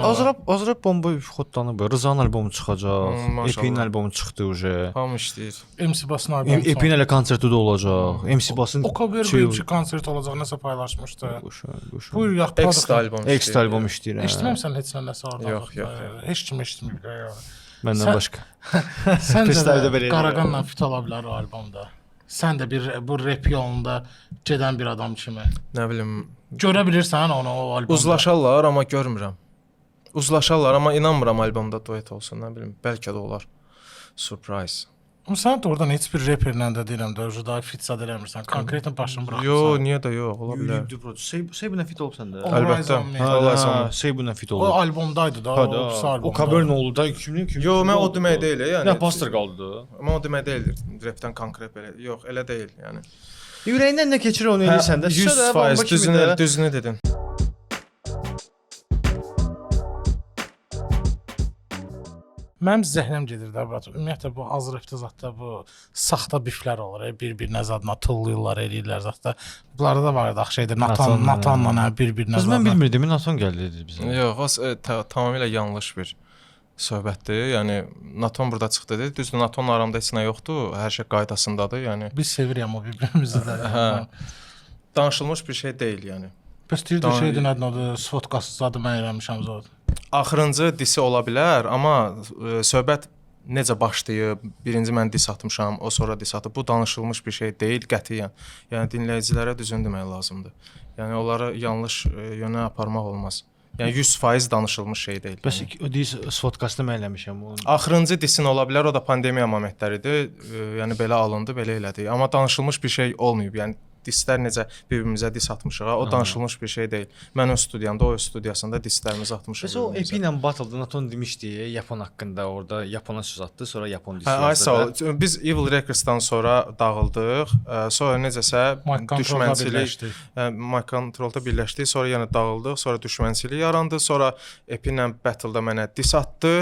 Azrab Azrab bomba xodlanıb. Rızanın albomu çıxacaq. Maşallah. EP-nin albomu çıxdı uje. Hamı işləyir. MC Basın albomu. EP-nin elə konserti də olacaq. MC Basın O kadar şey böyük bir konsert olacaq, nəsə paylaşmışdı. Qoşa, Buyur, yox, Extra albom işləyir. Extra albom işləyir. hə. Eşitməmsən heç nə nəsə orada. Yox, yox, yox. Heç kim eşitməyib. yox. Məndən Sən- başqa. Səncə Freestyle-də də belə eləyir. Qaraqanla fit ola bilər o albomda. Sən də bir bu rap yolunda gedən bir adam kimi. Nə bilim, Görə bilirsən onu o albomda. uzlaşarlar amma görmürəm. Uzlaşarlar amma inanmıram albomda duet olsun, nə bilim, bəlkə də olar. Surprise. Amma sən də oradan heç bir rapperlə də deyirəm də, daha fit zad eləmirsən. Konkretən başını buraxmısan. Yo, niyə də yox, ola bilər. Sey buna fit olub sən də. Əlbəttə. Hə, Allah sağ Sey buna fit O olub. albomdaydı da, Hə o də. birisi albomda. O cover nə oldu da? Kimin kim? Yo, mən o demək deyil, yəni. Nə pastor qaldı? Mən o demək deyil, rapdən konkret belə. Yox, elə deyil, yəni. Ürəyindən nə keçir onu eləyirsən də. 100% düzünü, düzünü dedin. Mənim zəhləm gedir də brat. Ümumiyyətlə bu az rapdə zadda bu saxta biflər olur, bir-birinə zadına tullayırlar, eləyirlər zadda. Bunlarda da var idi axı şeydə Natan, Natanla. Natanla hə, bir-birinə Qız mən zadına. bilmirdim, Naton gəldi dedi bizə. Yox, o tamamilə yanlış bir söhbətdir. Yəni Naton burada çıxdı dedi. Düzdür, Natonla aramda heç nə yoxdur. Hər şey qaydasındadır. Yəni Biz sevirik amma bir-birimizi də. Hə. Danışılmış bir şey deyil, yəni. Bəs deyirdi şeydi nədir adı, sfotkası zadı mən eləmişəm zad. Axırıncı disi ola bilər, amma söhbət necə başlayıb, birinci mən dis atmışam, o sonra dis atıb. Bu danışılmış bir şey deyil qətiyyən. Yəni dinləyicilərə düzünü demək lazımdır. Yəni onları yanlış yönə aparmaq olmaz. Yəni 100% danışılmış şey deyil. Bəs Yəni. o deyir sfotkasını mən eləmişəm. Onu. Axırıncı disin ola bilər, o da pandemiya momentləridir. Yəni belə alındı, belə elədik. Amma danışılmış bir şey olmayıb. Yəni Dislər necə bir-birimizə dis atmışıq, ha, o danışılmış bir şey deyil. Mən öz studiyamda, o öz studiyasında dislərimizi atmışıq. Bəs o bir-birimizə. EP ilə Battle-da Naton demişdi Yapon haqqında orada Yapona söz atdı, sonra Yapon disi Hə, ay yazdı sağ da. ol. Biz Evil Records-dan sonra dağıldıq. Sonra necəsə Mic Control-da düşmənçilik birləşdik. Mic Control-da birləşdik, sonra yenə dağıldıq, sonra düşmənçilik yarandı, sonra EP ilə Battle-da mənə dis atdı.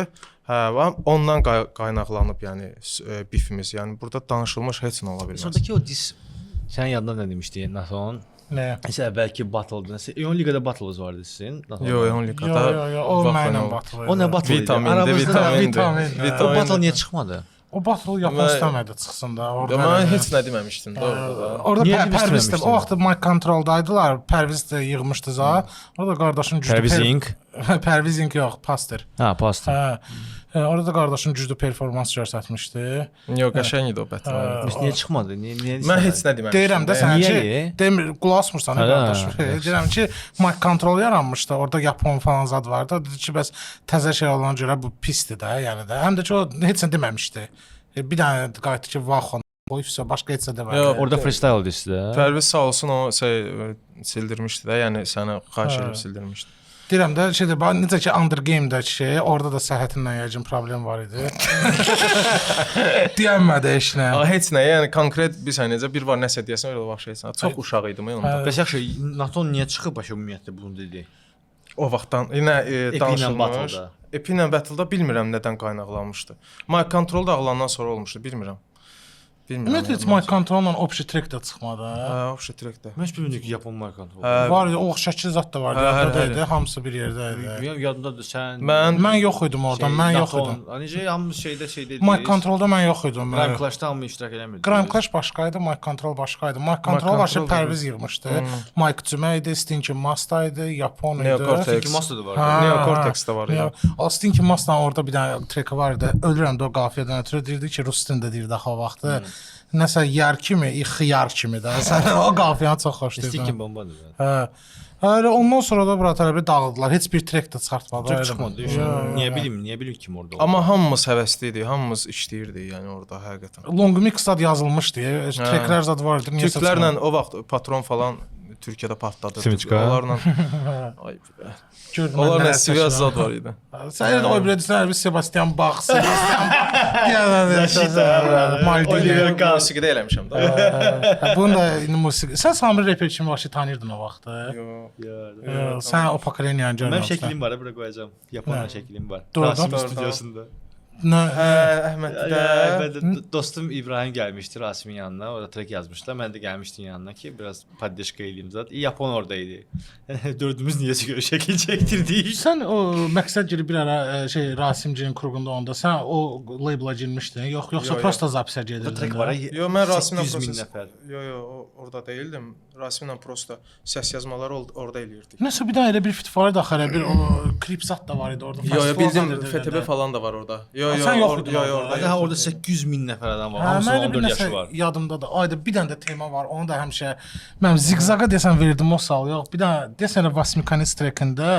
Hə, və ondan qaynaqlanıb yəni bifimiz. Yəni burada danışılmış heç nə ola bilməz. Sonrakı o dis sənin yadında nə demişdi Naton? Nə? Nəsə əvvəlki Battle-da, nəsə Eon Liqada Battle-ınız vardı sizin. Natonla. Yox, Eon Yo Liqada. yo yo, o vaxt mənlə olub. battle. O nə battle idi? Vitamindir, Aramızda vitamindir. Vitamin, O battle niyə çıxmadı? O battle Yapon Mən- istəmədi çıxsın da. Orada Ya mən elə- heç nə deməmişdim də orada da. Orada Niyə demək Pərviz də o istəməmişdin? vaxt Mic Control-daydılar. Pərviz də yığmışdı za. Orada qardaşın güclü Pərviz Inc. Pərviz Inc yox, Pastor. Hə, pasta. Hə. Orada qardaşın güclü performans göstərmişdi. Yox, qəşəng idi o battle. Bəs niyə çıxmadı? Niyə Mən heç nə deməmişdim. Deyirəm də sənə Niyə? ki, demir qulaq asmırsan Hə, qardaşım. yaxşı. Deyirəm ki, Mic Control yaranmışdı. Orada Yapon falan zad vardı. Dedi ki, bəs təzə şey olana görə bu pisdir də, yəni də. Həm də ki o heç nə deməmişdi. Bir dənə qayıtdı ki, vaxon qoy, vəsə başqa heç nə demədi. Yox, Orada freestyle disi də. Pərviz sağ olsun o şey sildirmişdi də, yəni səni xahiş edib sildirmişdi. Deyirəm də şeydir, bax necə ki Under Game-də şey, orada da səhhətinlə yəqin problem var idi. Deyənmədi heç nə. A, heç nə, yəni konkret bir saniyə necə bir var nəsə deyəsən elə vaxt şeysən. Çox uşaq idim mən onda. Bəs yaxşı, Naton niyə çıxıb başı ümumiyyətlə bunu dedi? O vaxtdan yenə EP ilə danışılmış. Battle-da. EP ilə Battle-da bilmirəm nədən qaynaqlanmışdı. Mic Control dağılandan sonra olmuşdu, bilmirəm. Bilmirəm. Ümumiyyətlə heç Mic Control-la Option Track də çıxmadı. Hə, Option Track-də. Mən heç bilmirdim ki, Yapon Mic Control. Hə, Var idi, o şəkil zad da vardı, Hə, hə, yadda hə. idi, hamısı bir yerdə idi. Bilmirəm, yadımdadır sən. Mən Mən yox idim orada, mən yox idim. Necə hamımız şeydə idi. Mic Control-da mən yox idim. Grime Clash-da hamı iştirak eləmirdi. Grime Clash başqa idi, Mic Control başqa idi. Mic Control başı Control da Pərviz yığmışdı. Mike Cümə idi, Stinky Masta idi, Yapon idi. Neocortex. Stinky Master da vardı. Hə, Neocortex də var idi. O Stinky Masta orada bir dənə treki var idi. Ölürəm də o qafiyədən ötürü deyirdi ki, rus dilində deyirdi axı o vaxtı. Nəsə yar kimi, xiyar kimi də. Sən o qafiyəni çox xoşlayırdım. Stinky bombadır. Hə. Elə ondan sonra da bura tərəfi dağıldılar. Heç bir trek də çıxartmadılar. Trek çıxmadı. Yox, yox, Niyə yox. bilim, niyə bilim kim orada oldu. Amma hamımız həvəsli idi, hamımız işləyirdik yəni orada həqiqətən. Long mix zad yazılmışdı. Treklər zad var idi. Niyəsə Türklərlə o vaxt patron falan Türkiyədə partladı. Simiçka. Onlarla ay, çıxmadı. Gördüm, mən onlarla nələr Sivas seçirəm. zad var idi. Sən elə o bilirsən, bir Sebastian Bach, Sebastian Bach. Maldini. Musiqidə eləmişəm də. Hə, Bunu da indi musiqi. Sən Samir reper kimi başı tanıyırdın o vaxtı. Yox. Yox, Sən o pokoleniyanı Mənim görməmisən. şəklim var, bura qoyacağam. Yaponla şəklim var. Doğrudan? Rasim Doğrudan. studiyasında. Nə? Hə, Əhməddə. Mən də dostum İbrahim gəlmişdi Rasimin yanına. Orada trek yazmışlar. Mən də gəlmişdim yanına ki, biraz poddeşka eləyim zat. Yapon orada idi. Dördümüz niyəsə görə şəkil çəkdirdik. Sən o məqsəd girib bir ara şey Rasimcinin kruqunda onda sən o label-a girmişdin. Yox, yoxsa Yox, yox. prosta zapisə gedirdin. Bu trek var. Yo, mən Rasimlə 800 min proses. nəfər. Yo, yo, orada deyildim. Rasimlə prosta səs yazmaları orada eləyirdik. Nəsə bir dənə elə bir fit var idi axı, elə bir o klip zat da var idi orada. Yo, yo, Festival bildim zad idi FTB elə. falan da var orada. Yo, Ha, yo, sən yox idin yo, yo, orada. orada. Hə, orada 800 min nəfər adam var. Hə, Hamısının mən elə bir 14 yaşı nəsə var. yadımdadır. Ayda bir dənə də tema var. Onu da həmişə mənim ziqzaqa desən verdim o sal. Yox, bir dənə desən elə Vasmikanis trekində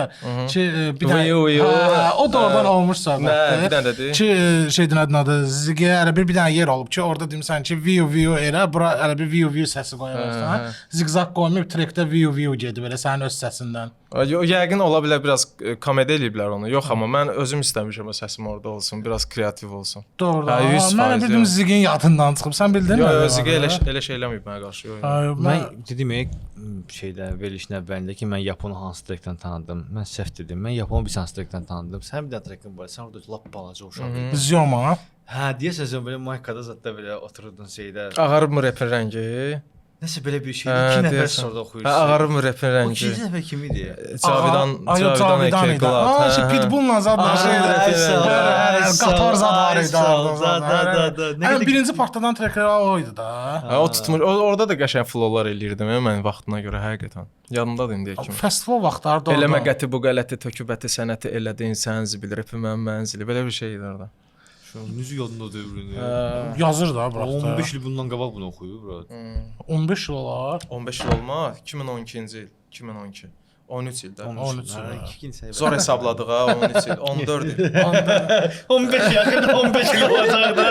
ki bir dənə Vuyu, vuyu. Hə, o da oradan Hə. olmuş Nə, söhbətdir. bir dənə dedi. Ki şeydir adın adı Zigə elə bir dənə yer olub ki, orada demirsən ki, viu viu elə bura elə bir viu viu səsi qoyarsan. Hə, Ziqzaq qoymayıb trekdə viu viu gedib elə sənin öz səsindən. Yo, yəqin ola bilər biraz komedi eləyiblər onu. Yox, amma mən özüm istəmişəm o səsim orada olsun, biraz kreativ olsun. Doğrudan. Hə, 100% Mən elə bildim yox. Zigin yadından çıxıb. Sən bildin Yo, nə yo, var? Ziqə elə şey eləməyib mənə qarşı. Yo, yo. Ay, Mən dedim şeydə verilişin əvvəlində ki, mən Yaponu hansı trekdən tanıdım. Mən səhv dedim. Mən Yaponu bir hansı trekdən tanıdım. Sən bir dənə trekin var. Sən orada lap balaca uşaq idin. Zyoma. Hə, deyəsən sən belə maykada zətdə belə otururdun şeydə. Ağarıbmı repin rəngi? Nəsə belə bir şeydi. Hə, İki nəfər deyəsən. orada Hə, oxuyursun. ağarıbmı repin O rəngi? ikinci nəfər kim idi? Cavidan, Ay, o Cavidan idi. Eke Glad. Aa, Hə, şey hə. Pitbull'la zad Aa, şeydi. ay, sağ ol, Qatar zad var ay, idi. sağ ol, orada zad. da, da, da. Nə Ən qədər- birinci partladan treklər o idi da. Hə, o tutmuş. O, orada da qəşəng flowlar eləyirdim mən vaxtına görə həqiqətən. Yadımdadır indiyə kimi. Festival vaxtları da Eləmə qəti bu qələti, tökübəti, sənəti elədin, sən zibil, repi mən mənzili. Belə bir şey idi orada. Necə yadında dövrünü? Hə. Yazır da bura. 15 il bundan qabaq bunu oxuyub bura. 15 il olar. 15 il olmaz. 2012-ci il, 2012. 13 il də. 13 il. Zor hesabladıq ha, 13 il, 14 il. 15 yaxın 15 il olacaq da.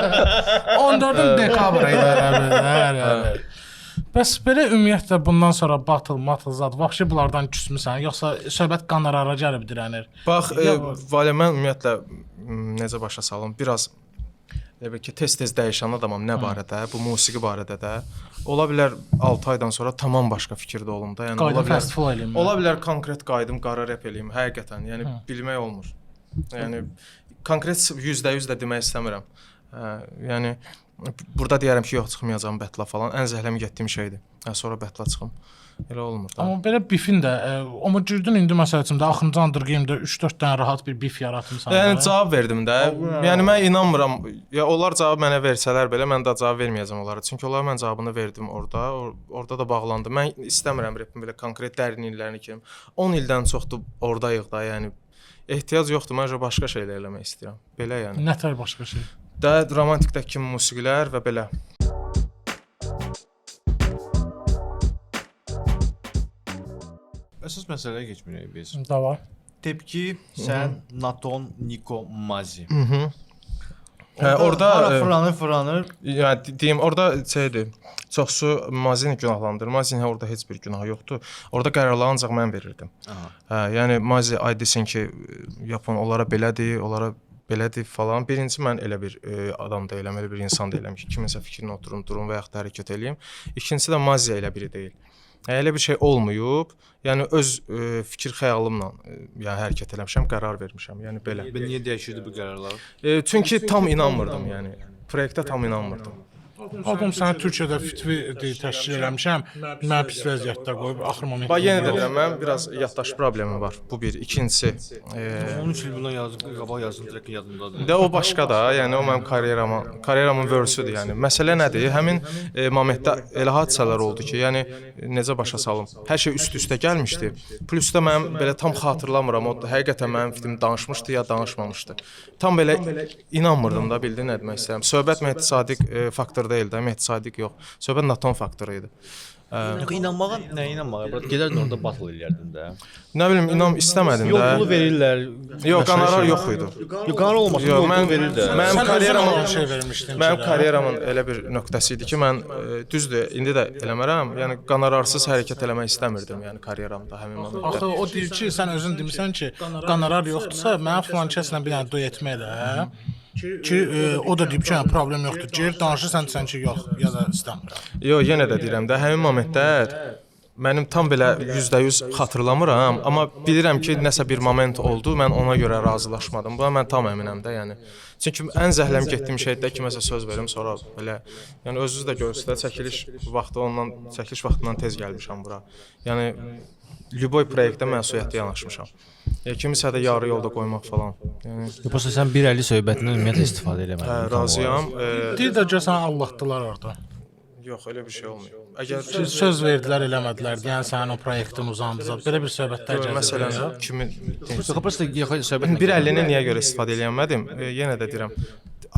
14-ün dekabr idi hələ. Hələ. Bəs belə ümumiyyətlə bundan sonra battle, mattle zad, vəbşi bunlardan küsmüsən, yoxsa söhbət qonorara gəlib dirənir? Bax, Vale, mən ümumiyyətlə necə başa salım, biraz elə bil ki, tez-tez dəyişən adamam nə barədə, bu musiqi barədə də. Ola bilər 6 aydan sonra tamam başqa fikirdə olum da. Yəni ola Qayıdım bilər festival eləyim. Ola bilər konkret qayıdım qara rep eləyim həqiqətən. Yəni bilmək olmur. Yəni konkret 100% də demək istəmirəm. Yəni burada deyərəm ki, yox çıxmayacağam bətla falan. Ən zəhləm getdiyim şeydir. Hə, sonra bətla çıxım. Elə olmur da. Amma belə bifin də, amma girdin indi məsəl üçün də axırıncı Undergame-də 3-4 dənə rahat bir bif yaratmısan. Yəni da. cavab verdim də. Yəni mən inanmıram. Ya onlar cavab mənə versələr belə mən də cavab verməyəcəm onlara. Çünki onlara mən cavabını verdim orada. Orada da bağlandı. Mən istəmirəm repin belə konkret dərinliklərini girim. 10 ildən çoxdur ordayıq da, yəni ehtiyac yoxdur. Mən başqa şeylər eləmək istəyirəm. Belə yəni. Nə tər başqa şey? Da romantikdəki kimi musiqilər və belə. Əsas məsələyə keçmirik biz. Davay. Tepki, sən, Naton, Niko, Mazi. Hə, orada hara fırlanır, fırlanır. Yəni deyim, orada şeydir. Çoxsu Mazini günahlandırır. Mazinin orada heç bir günahı yoxdur. Orada qərarları ancaq mən verirdim. Aha. Hə, yəni Mazi ay desin ki, Yapon onlara belədir, onlara belədir falan. Birincisi mən elə bir adam deyiləm, elə bir insan deyiləm ki, kiminsə fikrinə oturum, durum və yaxud da hərəkət eləyim. İkincisi də Mazi elə biri deyil. Yəni, elə bir şey olmayıb. Yəni öz fikir xəyalımla yəni hərəkət eləmişəm, qərar vermişəm. Yəni belə. Və niyə dəyişirdi bu qərarlar? Çünki tam inanmırdım, yəni proyektə tam inanmırdım. Adam sənə Türkiyədə fitvi təşkil eləmişəm. Məni pis vəziyyətdə qoyub axır moment. Bax yenə də deyirəm, mənim biraz yaddaş problemim var. Bu bir. İkincisi, 13 il bundan yazdım, qabaq yazdım, direkt yadımdadır. də o başqa da, yəni o mənim karyeramın versudur yəni. Məsələ nədir? Həmin momentdə elə hadisələr oldu ki, yəni necə başa salım? Hər şey üst-üstə gəlmişdi. Plus da mənim belə tam xatırlamıram, o həqiqətən mənim fikrimi danışmışdı ya danışmamışdı. Tam belə inanmırdım da, bildin nə demək istəyirəm. Söhbət Mehdi Sadiq faktoru deyil də, Mehdi Sadiq yox. Söhbət Naton faktoru idi. Yox, inanmağa, nəyə inanmağa? Bura gedərdin orada battle eləyərdin də. Nə bilim, inan istəmədim Yox, də. pulu verirlər. Yox, qonorar yox idi. Yox, qonorar olmasa Yox, yol mən pulu verir də. Mənim Sən özün karyeramın olan şey vermişdin. Mənim karyeramın elə bir nöqtəsi idi ki, mən düzdür, indi də eləmərəm. Yəni qonorarsız hərəkət eləmək istəmirdim, yəni karyeramda həmin momentdə. Axı o deyir ki, sən özün demisən ki, qonorar yoxdursa, mənə filan kəslə bir dənə duet elə. Ki o da deyib ki, hə, problem yoxdur. Gir, danışırsan sən ki, yox, ya da istəmirəm. Yox, yenə də deyirəm də, həmin momentdə mənim tam belə 100% xatırlamıram, amma bilirəm ki, nəsə bir moment oldu, mən ona görə razılaşmadım. Buna mən tam əminəm də, yəni. Çünki ən zəhləm getdiyim şey də kiməsə söz verim, sonra belə, yəni özünüz də görürsünüz də, çəkiliş vaxtı ondan, çəkiliş vaxtından tez gəlmişəm bura. Yəni lüboy proyektə məsuliyyətli yanaşmışam. Ya kimisə də yarı yolda qoymaq falan. Yəni Yoxsa sən bir əlli söhbətindən ümumiyyətlə istifadə eləmədin. hə, razıyam. Deyir də görsən allatdılar orada. Yox, elə bir şey olmayıb. Əgər Ki, söz verdilər, eləmədilər. Yəni sənin o proyektin uzandı zad. Belə bir söhbətlər gəlir. məsələn kimi Yox, prosta yox, söhbət bir əllini niyə görə istifadə eləmədim? Yenə də deyirəm,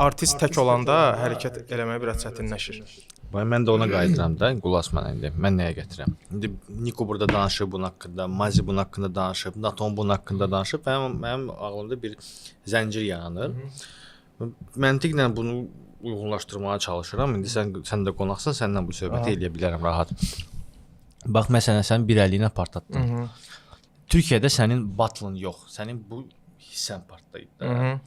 artist tək olanda hərəkət eləmək biraz çətinləşir. Bax, mən də ona qayıdıram da, qulaq as mənə indi. Mən nəyə gətirəm? İndi Niko burada danışıb bunun haqqında, Mazi bunun haqqında danışıb, Naton bunun haqqında danışıb. Mənim ağlımda bir zəncir yaranır. Məntiqlə bunu uyğunlaşdırmağa çalışıram. İndi sən də qonaqsan, səninlə bu söhbəti eləyə bilərəm rahat. Bax, məsələn, sən bir əlli ilə partlatdın. Türkiyədə sənin battle-ın yox, sənin bu hissən partlayıb da.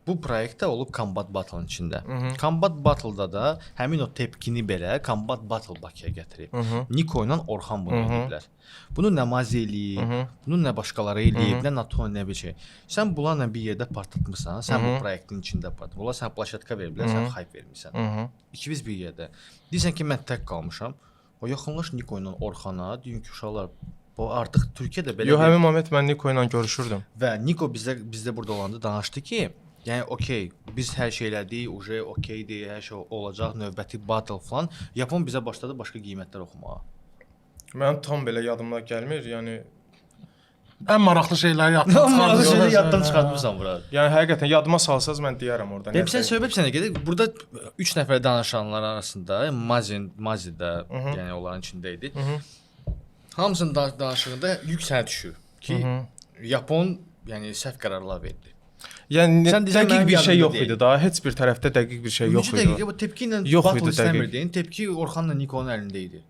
Bu proyektdə olub Combat Battle-ın içində. Combat Battle-da da həmin o tepkini belə Combat Battle Bakıya gətirib. Niko ilə Orxan bunu ediblər. Bunu nə Mazi eləyib, bunu nə başqaları eləyib, nə NATO, nə bir şey. Sən bunlarla bir yerdə partlatmısan, sən bu proyektin içində partlatmısan. Onlar sənə plaşatka veriblər, sən hype vermisən. İkimiz bir yerdə. Deyirsən ki, mən tək qalmışam. O yaxınlaş Niko ilə Orxana, deyin ki, uşaqlar, bu artıq Türkiyədə belə Yox, həmin moment mən Niko ilə görüşürdüm. Və Niko bizdə burada olanda danışdı ki, yəni okey, biz hər şey elədik, uje okeydir, hər şey olacaq, növbəti battle falan. Yapon bizə başladı başqa qiymətlər oxumağa. Mənim tam belə yadıma gəlmir. Yəni Ən maraqlı şeyləri yaddan çıxartmısan. Maraqlı şeyləri yaddan çıxartmısan bura. Yəni həqiqətən yadıma salsaz mən deyərəm orada. Deyim sən söhbət sənə gedir. Burada 3 nəfər danışanlar arasında Mazi də, yəni onların içində idi. Hamısının danışığında yük sənə düşür ki, Yapon yəni səhv qərarlar verdi. Yəni dəqiq bir şey yox deyil. idi daha. Heç bir tərəfdə dəqiq bir şey yox Necə idi. dəqiq? Bu tepki ilə Yox battle idi dəqiq. istəmirdin. Tepki Orxanla Nikonun əlində idi.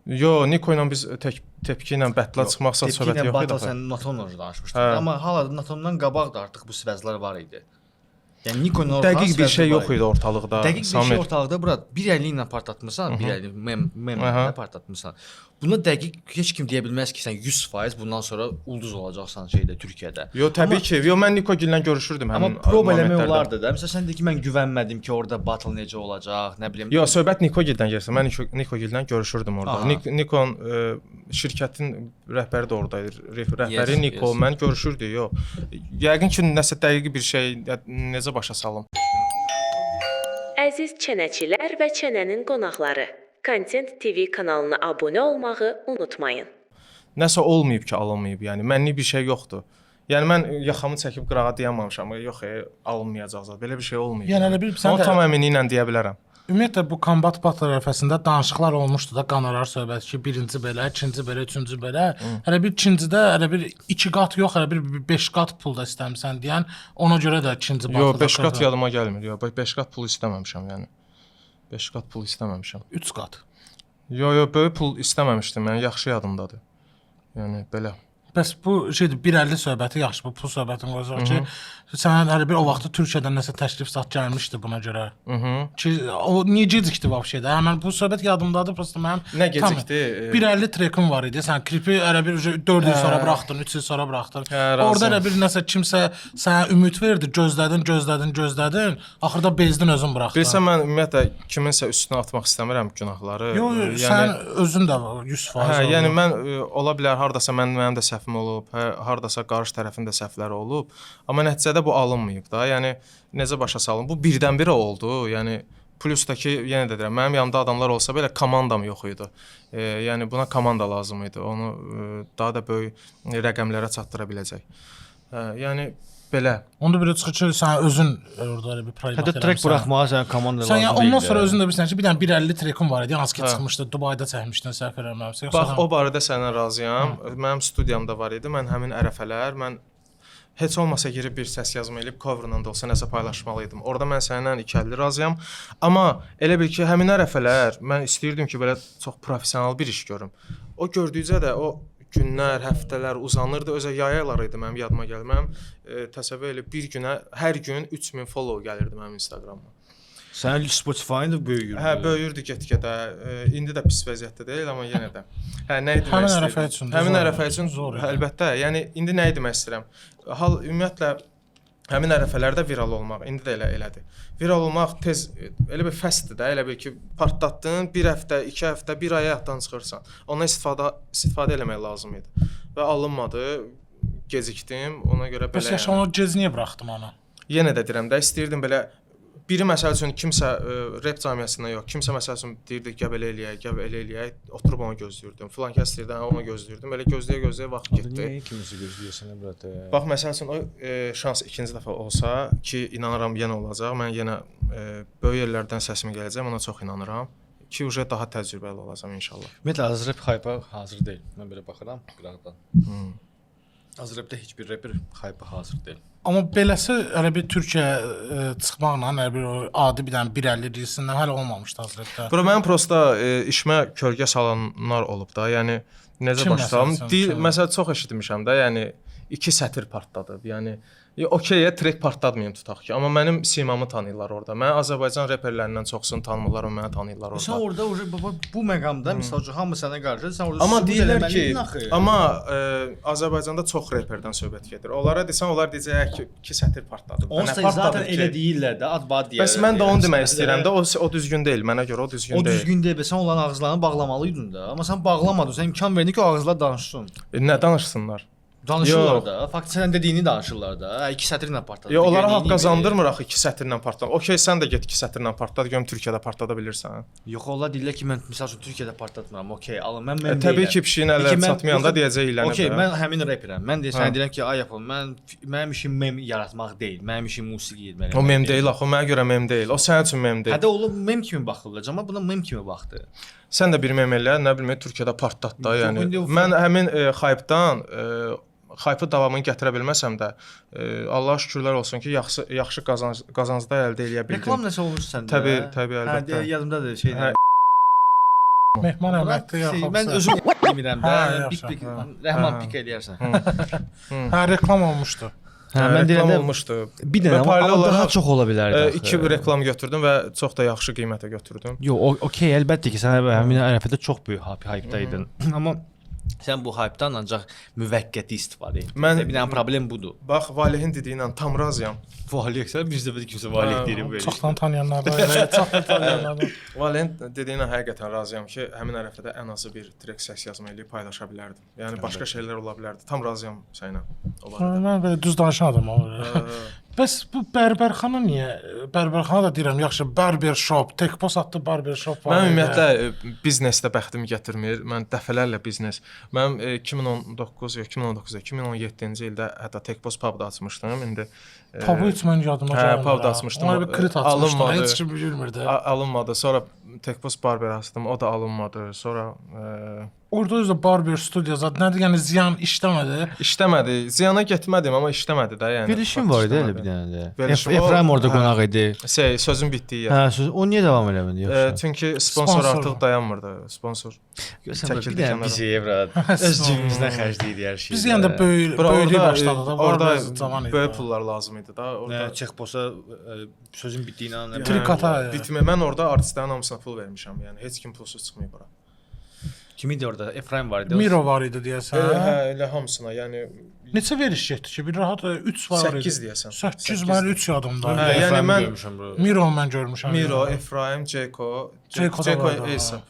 Yo, Niko ilə biz tək tepki ilə battle'a çıxmaqsa söhbət Tepki ilə yox idi. battle Axı. sən Natonla danışmışdın. Hə. Amma hala Natondan qabaq da artıq bu svəzlər var idi. Yəni Niko ilə ortalıqda Dəqiq bir şey svəzlər yox var idi. idi ortalıqda. Dəqiq bir şey Samir. ortalıqda bura 1.50 ilə partlatmısan, 1.50 mem Aha. ilə partlatmısan. Buna dəqiq heç kim deyə bilməz ki, sən 100% bundan sonra ulduz olacaqsan şeydə Türkiyədə. Yo, təbii ki. Yo, mən Niko Gillə görüşürdüm Amma həmin prob eləmək momentlərdə. olardı da. Məsələn sən de ki, mən güvənmədim ki, orada battle necə olacaq, nə bilim. Yo, söhbət Niko Gildən gedirsə, mən Niko Gildən görüşürdüm orada. Aha. Nikon şirkətin rəhbəri də orada idi. Rəhbəri Yes, Niko, yes. mən görüşürdük, yo. Yəqin ki, nəsə dəqiq bir şey necə başa salım. Əziz çənəçilər və çənənin qonaqları, Content TV kanalına abunə olmağı unutmayın. Nəsə olmayıb ki, alınmayıb. Yəni mənlik bir şey yoxdur. Yəni mən yaxamı çəkib qırağa dayanmamışam. Yox, alınmayacaq zat. Belə bir şey olmayıb. Yəni elə bil sən Onu də tam əminliklə deyə bilərəm. Ümumiyyətlə bu combat battle ərəfəsində danışıqlar olmuşdu da qonorar söhbəti ki, birinci belə, ikinci belə, üçüncü belə. Hələ bir ikincidə hələ bir 2 qat yox, hələ bir 5 qat pul da istəmisən deyən, ona görə də ikinci Yo, battle-da 5 qat yadıma gəlmir. Yo, 5 qat pul istəməmişəm yəni. 5 qat pul istəməmişəm. 3 qat. Yo, yo, böyük pul istəməmişdim. Yəni yaxşı yadımdadır. Yəni belə. Bəs bu şeydir 1.50 söhbəti yaxşı, bu pul söhbətini qoysaq ki, sənə hələ bir o vaxtı Türkiyədən nəsə təklif zat gəlmişdi buna görə. Ki o niyə gecikdi vəbşə də? Həmin bu söhbət yadımdadır, prosta mənim Nə tam gecikdi? 1.50 trekim var idi. Sən klipi hələ bir 4 il sonra buraxdın, 3 il sonra buraxdın. Hə, razıyam. Orada elə bir nəsə kimsə sənə ümid verdi, gözlədin, gözlədin, gözlədin. Axırda bezdin özün buraxdın. Bilirsən mən ümumiyyətlə kiminsə üstünə atmaq istəmirəm günahları. Yo, yo, Yəni sən özün də 100% Hə, orada. yəni mən ola bilər hardasa mənim də səhvim olub, hə, hardasa qarşı tərəfin də səhvləri olub, amma nəticədə bu alınmayıb da. Yəni necə başa salım? Bu birdən-birə oldu. Yəni plus da ki, yenə də deyirəm, mənim yanımda adamlar olsa belə komandam yox idi. Yəni buna komanda lazım idi. Onu daha da böyük rəqəmlərə çatdıra biləcək. Hə, yəni belə. Onda belə çıxır ki, sən özün orada elə bir private Hətta trek eləmisən. buraxmağa sənə komanda Sən lazım yəni ondan deyil sonra də. özün də bilirsən ki, bir dənə 1.50 trekim var idi, hansı ki çıxmışdı, Dubayda çəkmişdin, səhv eləmirəmsə. Yoxsa Bax, sən- o barədə səndən razıyam. Mənim studiyamda var idi. Mən həmin ərəfələr, mən heç olmasa girib bir səs yazma eləyib coverla da olsa nəsə paylaşmalı idim. Orada mən səninlə 250 razıyam. Amma elə bil ki, həmin ərəfələr mən istəyirdim ki, belə çox professional bir iş görüm. O gördükcə də o günlər, həftələr uzanırdı. Özə yay ayları idi mənim yadıma gəlir. Mənim təsəvvür elə bir günə hər gün 3000 follow gəlirdi mənim Instagramıma. Sənin Spotify-ın da böyüyürdü. Hə, böyüyürdü get-gedə. İndi də pis vəziyyətdə deyil, amma yenə də. Hə, nə demək Həmin istəyirdim? ərəfə üçün də Həmin zor ərəfə idi, üçün zor idi. hə, əlbəttə. Yəni indi nə demək istəyirəm? Hal ümumiyyətlə həmin ərəfələrdə viral olmaq indi də elə elədir. Viral olmaq tez elə bir fəsdir də, elə bil ki, partlatdın, bir həftə, 2 həftə, bir ay həyatdan çıxırsan. Ondan istifadə eləmək lazım idi. Və alınmadı, gecikdim. Ona görə Bəs belə. yaxşı, onu gec niyə buraxdın onu? Yenə də deyirəm də, istəyirdim belə biri məsəl üçün kimsə rep cəmiyyəsindən yox, kimsə məsəl üçün deyirdi gəl belə eləyək, gəl belə eləyək, oturub onu gözləyirdim. Filan kəs deyirdi, hə, onu gözləyirdim. Belə gözləyə-gözləyə vaxt getdi. Niyə kimisə gözləyirsən brat? Bax məsəl üçün o şans ikinci dəfə olsa ki, inanıram yenə olacaq. Mən yenə böyük yerlərdən səsim gələcək, ona çox inanıram ki, uje daha təcrübəli olacağam inşallah. Ümumiyyətlə az rep hype-a hazır deyil. Mən belə baxıram qıraqdan. Az rapdə heç bir rapper hype-a hazır deyil. Amma beləsi hələ bir Türkiyə çıxmaqla hələ bir o adi bir dənə 1.50 reelsindən hələ olmamışdı Hazretdə. Bura mənim prosta işimə kölgə salanlar olub da. Yəni necə Kim başa salım? məsəl üçün, Deyil, kim? məsəl çox eşitmişəm də. Yəni 2 sətir partladıb. Yəni okey, trek partlatmayım tutaq ki, amma mənim simamı tanıyırlar orada. Mən Azərbaycan reperlərindən çoxsunu tanımırlar, amma məni tanıyırlar Sən orada. orada uje baba bu məqamda misal üçün hamı sənə qarşı, sən orada Amma sübut deyirlər ki, eləməliydin axı. amma Azərbaycanda çox reperdən söhbət gedir. Onlara desən, onlar deyəcək ki, 2 sətir partladıb. Onsuz Nə da zaten partladıb ki? elə deyirlər də, ad bad deyirlər. Bəs mən də onu demək istəyirəm də, o düzgün deyil. Mənə görə o düzgün O deyil. düzgün deyil, sən onların ağızlarını bağlamalıydın da. Amma sən bağlamadın, sən imkan verdin ki, o ağızlar danışsın. Nə danışsınlar? Danışırlar Yox. da. Fakt sənin dediyini danışırlar da. Hə, 2 sətirlə partladı. Yo, onlara Digər haqq neyini qazandırmır axı 2 sətirlə partlat. Okey, sən də get 2 sətirlə partlat, görüm Türkiyədə partlada bilirsən. Yox, onlar deyirlər ki, mən misal üçün Türkiyədə partlatmıram. Okey, alın mən mən Təbii deyiləm. ki, pişiyin ələ Peki, mən- çatmayanda yoxsa- deyəcək ilənib. Okey, də. mən həmin reperəm. Mən deyə sənə Hə. deyirəm ki, ay yapın, mən mənim işim mem yaratmaq deyil. Mənim işim musiqi etmək. O mem deyil axı, o mənə görə mem deyil. O sənin üçün mem deyil. Hədə onlar mem kimi baxırlar. Cəmaət buna mem kimi baxdı. Sən də bir mem elə, nə bilim, Türkiyədə partlat da, Yox, yəni. indi o- Mən həmin hype-dan hype-ı davamını gətirə bilməsəm də, Allaha şükürlər olsun ki, yaxşı yaxşı qazancda əldə eləyə bildim. Reklam nəsə olmuş səndə? Təbii, təbii, əlbəttə. Hə, yadımdadır şey. Hə. Mehman əməkli Şey, yaxşı. mən özüm demirəm də. Hə, Pik yaxşı, pik hə. Rəhman pik eləyərsən. Hə, reklam olmuşdu. Hə, mən reklam deyirəm də olmuşdu. bir dənə Və amma, paralel amma daha olaraq, çox ola bilərdi. axı. İki reklam götürdüm və çox da yaxşı qiymətə götürdüm. Yox, okey, əlbəttə ki, sən həmin ərəfədə çox böyük hype-da idin. Amma sən bu hype-dan ancaq müvəqqəti istifadə etdin. Bir dənə problem budur. Bax, Valehin dediyi ilə tam razıyam. Valeh, sən bizdə bir kimsə Valeh Hə, deyir belə. Çoxdan tanıyanlardan, elə, çoxdan tanıyanlardan. Valehin dediyi ilə həqiqətən razıyam ki, həmin ərəfədə ən azı bir trek səs yazma eləyib paylaşa bilərdim. Yəni başqa şeylər ola bilərdi. Tam razıyam səninlə o barədə. Mən belə düz danışan adamam. Bəs bu bərbərxana niyə? Bərbərxana da deyirəm, yaxşı, barber shop, Tekpos adlı barber shop var. Mən idi. ümumiyyətlə biznesdə bəxtim gətirmir. Mən dəfələrlə biznes. Mənim 2019 yox, 2019 2017-ci ildə hətta Tekpos pub da açmışdım. İndi Pubu heç mən yadıma Hə, gəlmir. pub da açmışdım. Ona bir krit açmışdım. Alınmadı. Heç kim bilmirdi. Alınmadı. Sonra Tekpos barber açdım, o da alınmadı. Sonra Orada özü də barber studiya zad nədir? Yəni ziyan işləmədi. işləmədi. Ziyana getmədim, amma işləmədi də, yəni. Verilişim var idi elə bir dənə də. Verilişim- Efraim orada Hə. qonaq idi. Şey, sözün bitdiyi yer. Hə, söz o niyə davam eləmədi yoxsa? Çünki sponsor Sponsor. artıq dayanmırdı. Sponsor. Görsən bir çəkildi dənə kənara. biz evrad öz cibimizdən xərcləyirik hər şeyi. Biz yəni də böyüklük başladı da. Orada Orada cavan idi. böyük pullar lazım idi da. Orada Çekposa sözün bitdiyini anladım. Trikota. Bitmə. Mən orada artistlərin hamısına pul vermişəm. Yəni heç kim pulsuz çıxmayıb ora. Kim idi orada? Efraim var idi. Miro var idi deyəsən. Hə, elə hamısına. Yəni Neçə veriş getdi ki? Bir rahat 3 var idi. 8 deyəsən. 8 mən 3 yadımda. Hə, yəni mən görmüşəm bura. Miro mən görmüşəm. Miro, Efraim, Ceko, Ceko da Ceko vardı, hə. ASAP.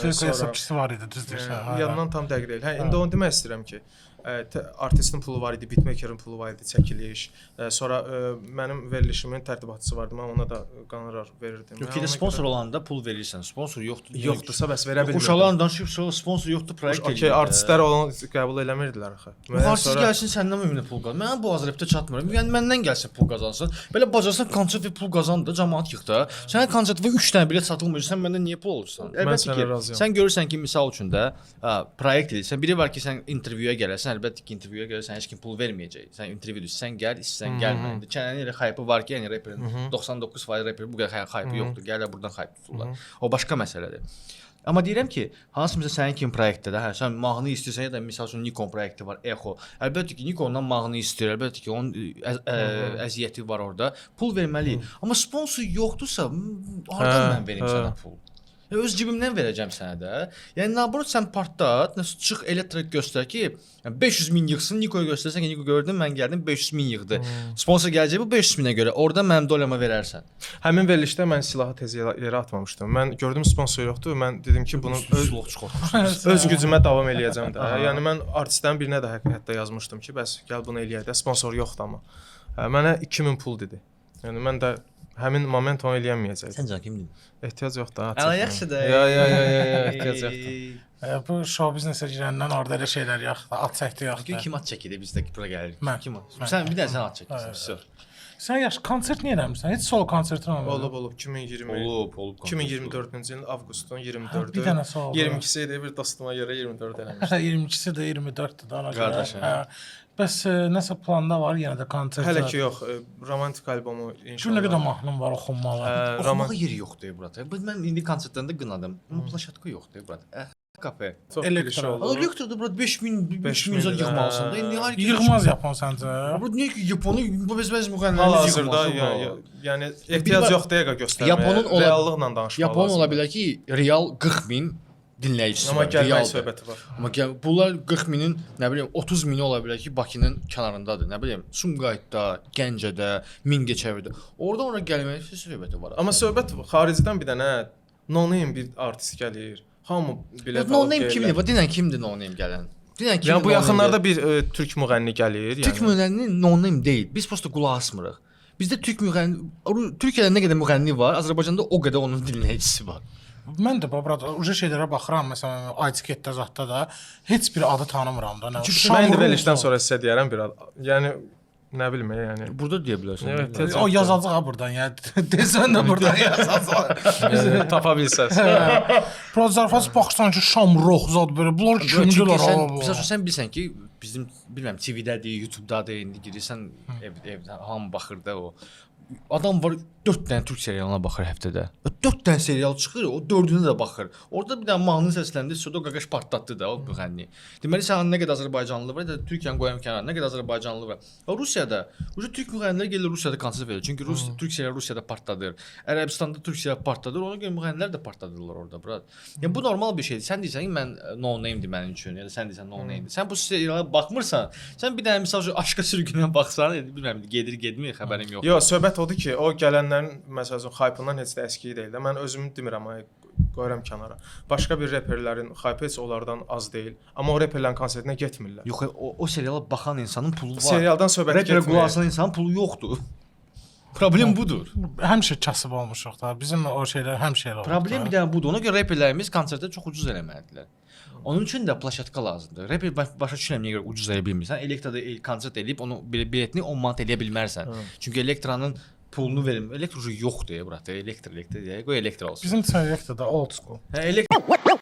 Ceko hesabçısı var idi, düz deyirsən. Hə, Yandan tam dəqiq deyil. Hə, indi onu demək istəyirəm ki, artistin pulu var idi, beatmakerin pulu var idi, çəkiliş. Sonra mənim verilişimin tərtibatçısı vardı. Mən ona da qonorar verirdim. Yox, Hə, ki, ona sponsor görə- olanda pul verirsən. Sponsor yoxdur. yoxdursa bəs verə bilmirdim. Uşaqlarla danışıb sonra sponsor yoxdur, proyekt Okey, eləyir. artistlər onu qəbul eləmirdilər axı. Yox, artist gəlsin səndən ümumi pul qazan. Mənim bu Azərbaycanda çatmır. Yəni məndən gəlsin pul qazansın. Belə bacarsan konsert və pul qazan da, cəmaət yığ da. Sənin konsertə 3 dənə bilet satılmır, sən məndən niyə pul alırsan? Əlbəttə sənə ki, razıyam. sən görürsən ki, misal üçün də proyekt edirsən. Biri var ki, sən intervyuya gələrsən, əlbəttə ki, intervyuya gələrsən, heç kim pul verməyəcək. Sən intervyudur, sən gəl, istəsən gəlmə. İndi Çənənin elə hype-ı var ki, yəni reperin 99% reperin bu qədər hype-ı yoxdur. Gəlirlər burdan hype tuturlar. O başqa məsələdir. Amma deyirəm ki, hansı məsələn sənin kimi proyektdə də, hə, sən mahnı istəyirsən ya da misal üçün Nikon proyekti var, Echo. Əlbəttə ki, Nikon ondan mahnı istəyir, əlbəttə ki, onun əziyyəti var orada. Pul verməliyik. Amma sponsor yoxdursa, hardan mən verim sənə pul? Ya öz cibimdən verəcəm sənə də. Yəni naborot sən partlat, nəsə çıx elə trek göstər ki, yəni 500 min yığsın, Nikoya göstərsən ki, Niko gördün, mən gəldim 500 min yığdı. Sponsor gələcək bu 500 minə görə. Orada mənim dolyama verərsən. Həmin verilişdə mən silahı tez yerə atmamışdım. Mən gördüm sponsor yoxdur. Mən dedim ki, bunu Silah çıxartmışdım. öz gücümə davam eləyəcəm də. Yəni mən artistlərin birinə də hətta yazmışdım ki, bəs gəl bunu eləyək də. Sponsor yoxdur amma. Mənə 2000 pul dedi. Yəni mən də həmin moment onu eləyəməyəcəkdim. Sən can kimdin? Ehtiyac yoxdur. Ha, Ala yaxşı da. Ya ya ya ya ya ehtiyac yoxdur. Bu show biznesə girəndən orada elə şeylər yoxdur. At çəkdi yoxdur. Kim at çəkir biz də bura gəlirik. Mən. Kim at? Sən bir dənə sən at çəkirsən. Vəsə. Sən yaxşı konsert niyə eləmirsən? Heç solo konsertin olmadı. Olub 2020. Olub. 2024-cü ilin avqustun 24-ü. Bir dənəsi oldu. 22-si idi bir dostuma görə 24 eləmişdim. 22-si də 24-dür da ona görə. Qardaş, hə. Hə. Bəs nəsə planda var yenə də konsert. Hələ ki yox, romantik albomu Gün inşallah. nə qədər mahnım var oxunmalı. Oxumağa yeri yoxdur burada. Mən indi konsertlərdə qınadım. Amma plaşatka yoxdur burada. Kafe. Çox Elektro. klişe oldu. Elektroda burada 5000 5000 zad 5000, yığmalısan da. İndi hər Yığmaz yapon səncə? Burada niyə ki Yaponu bu biz bəzi müğənnilərimiz Hal-hazırda yığmaz. yəni ehtiyac yoxdur dəqiqə göstərməyə. Yaponun reallıqla danışmaq Yapon lazımdır. ola bilər ki, real 40 min dinləyicisi Amma var. gəlmək realdır. söhbəti var. Amma gəl, bunlar 40 minin, nə bilim 30 mini ola bilər ki, Bakının kənarındadır. Nə bilim, Sumqayıtda, Gəncədə, Mingəçevirdə. Oradan ora gəlməyin söhbəti var. Amma söhbət xaricdən bir dənə no name bir artist gəlir. Hamı bilet no alıb name gəlirlər. kimdir? Dinən kimdir no name gələn? Dinən kimdir? Yəni bu no name yaxınlarda gələn? bir türk müğənni gəlir, yəni. Türk müğənni no name deyil. Biz prosta qulaq asmırıq. Bizdə türk müğənni, Türkiyədə nə qədər müğənni var, Azərbaycanda o qədər onun dinləyicisi var. Mən də burada uca şeylərə baxıram, məsələn, etiketdə zətdə də heç bir adı tanımıram da. Nə. Mən indi verilişdən sonra sizə deyərəm bir ad. Yəni nə bilim, yəni. Burada deyə bilərsən. Evet, tez- O yazacaq ha burdan, yəni desən də burdan yazacaq. Yəni, tapa bilsəz. Prozarfas baxsan ki, Şamrox zad belə. Bunlar Çünki kimdilər sən, ha? məsəl üçün sən bilirsən ki, bizim bilmirəm TV-dədir, YouTube-dadır, indi girirsən evdə hamı baxır da o. Adam var 4 dənə türk serialına baxır həftədə. 4 dənə serial çıxır, o dördünə də baxır. Orada bir dənə mahnı səsləndi, sonra qaqaş partlatdı da o müğənni. Deməli sən nə qədər azərbaycanlı var, ya da Türkiyəni qoyam kənara, nə qədər azərbaycanlı var. Və Rusiyada, ucu türk müğənnilər gedir Rusiyada konsert verir. Çünki Rus türk serialı Rusiyada partladır. Ərəbistanda türk serialı partladır. Ona görə müğənnilər də partladırlar orada, brat. Yəni bu normal bir şeydir. Sən deyirsən ki, mən no name-dir mənim üçün, ya da sən deyirsən no name-dir. Sən bu seriala baxmırsan. Sən bir dənə misal üçün Aşka Sürgünə baxsan, bilmirəm gedir, getmir, xəbərim yoxdur. Yox, söhbət odur ki, o gələnlərin məsəl üçün hype-ından heç də əski deyil də. Mən özümü demirəm, ay qoyuram kənara. Başqa bir reperlərin hype heç onlardan az deyil. Amma o reperlərin konsertinə getmirlər. Yox, o seriala baxan insanın pulu var. Serialdan söhbət Reperə getmir. qulaq asan insanın pulu yoxdur. Problem budur. Həmişə kasıb olmuşuq da. Bizim o şeylər həmişə elə olub. Problem da. bir dənə budur. Ona görə reperlərimiz konsertdə çox ucuz eləməlidirlər. Onun üçün də plaşatka lazımdır. Reper başa düşürəm niyə görə ucuz eləyə bilmirsən. Elektrada konsert eləyib onu biletini 10 manat eləyə bilmərsən. Çünki elektranın pulunu verim. Elektro yoxdur, brat. Elektro, elektro deyə qoy elektro olsun. Bizim üçün elektroda old school. Hə, elektro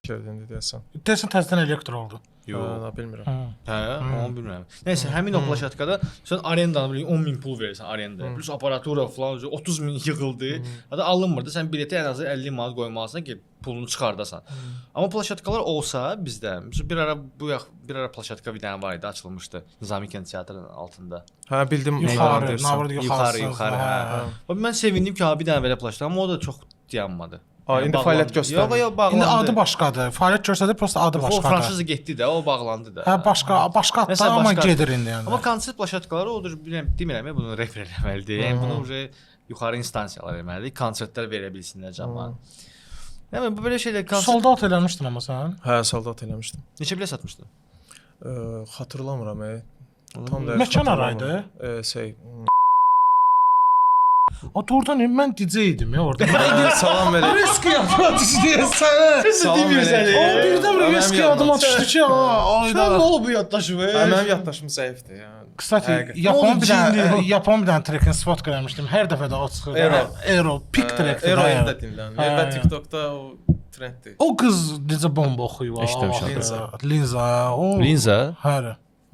Indi deyəsən. Deyəsən təzədən elektro oldu. yox. Hə, bilmirəm. Hə, onu bilmirəm. Nəysə, həmin o plaşatkada sən arendanı bilirsən 10 min pul verirsən arendaya. Plus aparatura falan 30 min yığıldı. Hətta alınmır da sən bileti ən azı 50 manat qoymalısan ki, pulunu çıxardasan. Amma plaşatkalar olsa bizdə, məsələn bir ara bu bir ara plaşatka bir dənə var idi, açılmışdı Nizami Kənd teatrının altında. Hə, bildim. Yuxarı, deyirsən. Navrud Yuxarı, yuxarı, yuxarı, hə. Bax, mən sevindim ki, ha bir dənə belə plaşatka, amma o da çox dayanmadı. Ha, indi fəaliyyət göstərmir. Yox, yox, bağlandı. İndi adı başqadır. Fəaliyyət göstərir, prosta adı O başqadır. franşiza getdi də, o bağlandı da. Hə, başqa adda Məsələn, amma başqa- gedir indi yəni. Amma konsert plaşatkaları odur, bilmirəm, demirəm bunu refer eləməlidir. Yəni bunu uje yuxarı instansiyalar eləməlidir, konsertlər verə bilsinlər cəmaət. Nə bilim, bu belə şeylər konsert Sold out eləmişdin amma sən. Hə, sold out eləmişdim. neçə bilet satmışdın? Xatırlamıram, Tam dəqiq Məkan xatırlamıram. haraydı? Şey. O doğrudan mən DJ idim ya orada. Salam verin. Risk yadıma düşdü sənə. Salam verin. O birdən bir risk yadıma düşdü ki, ayda. Sən nə olub bu yaddaşım? Hə, mənim yaddaşım zəifdir yəni. Kstati, Həqiqətən. Yapon bir dənə Oldu, Yapon bir dənə trekin spot eləmişdim. Hər dəfə də o çıxır. Ero. Ero, pik trekdir. Ero hə. indi də dinlənir Hə, və hə. TikTokda o trenddir. O qız necə bomba oxuyub. Eşitməmişəm. Linza. Linza. O Linza. Hə.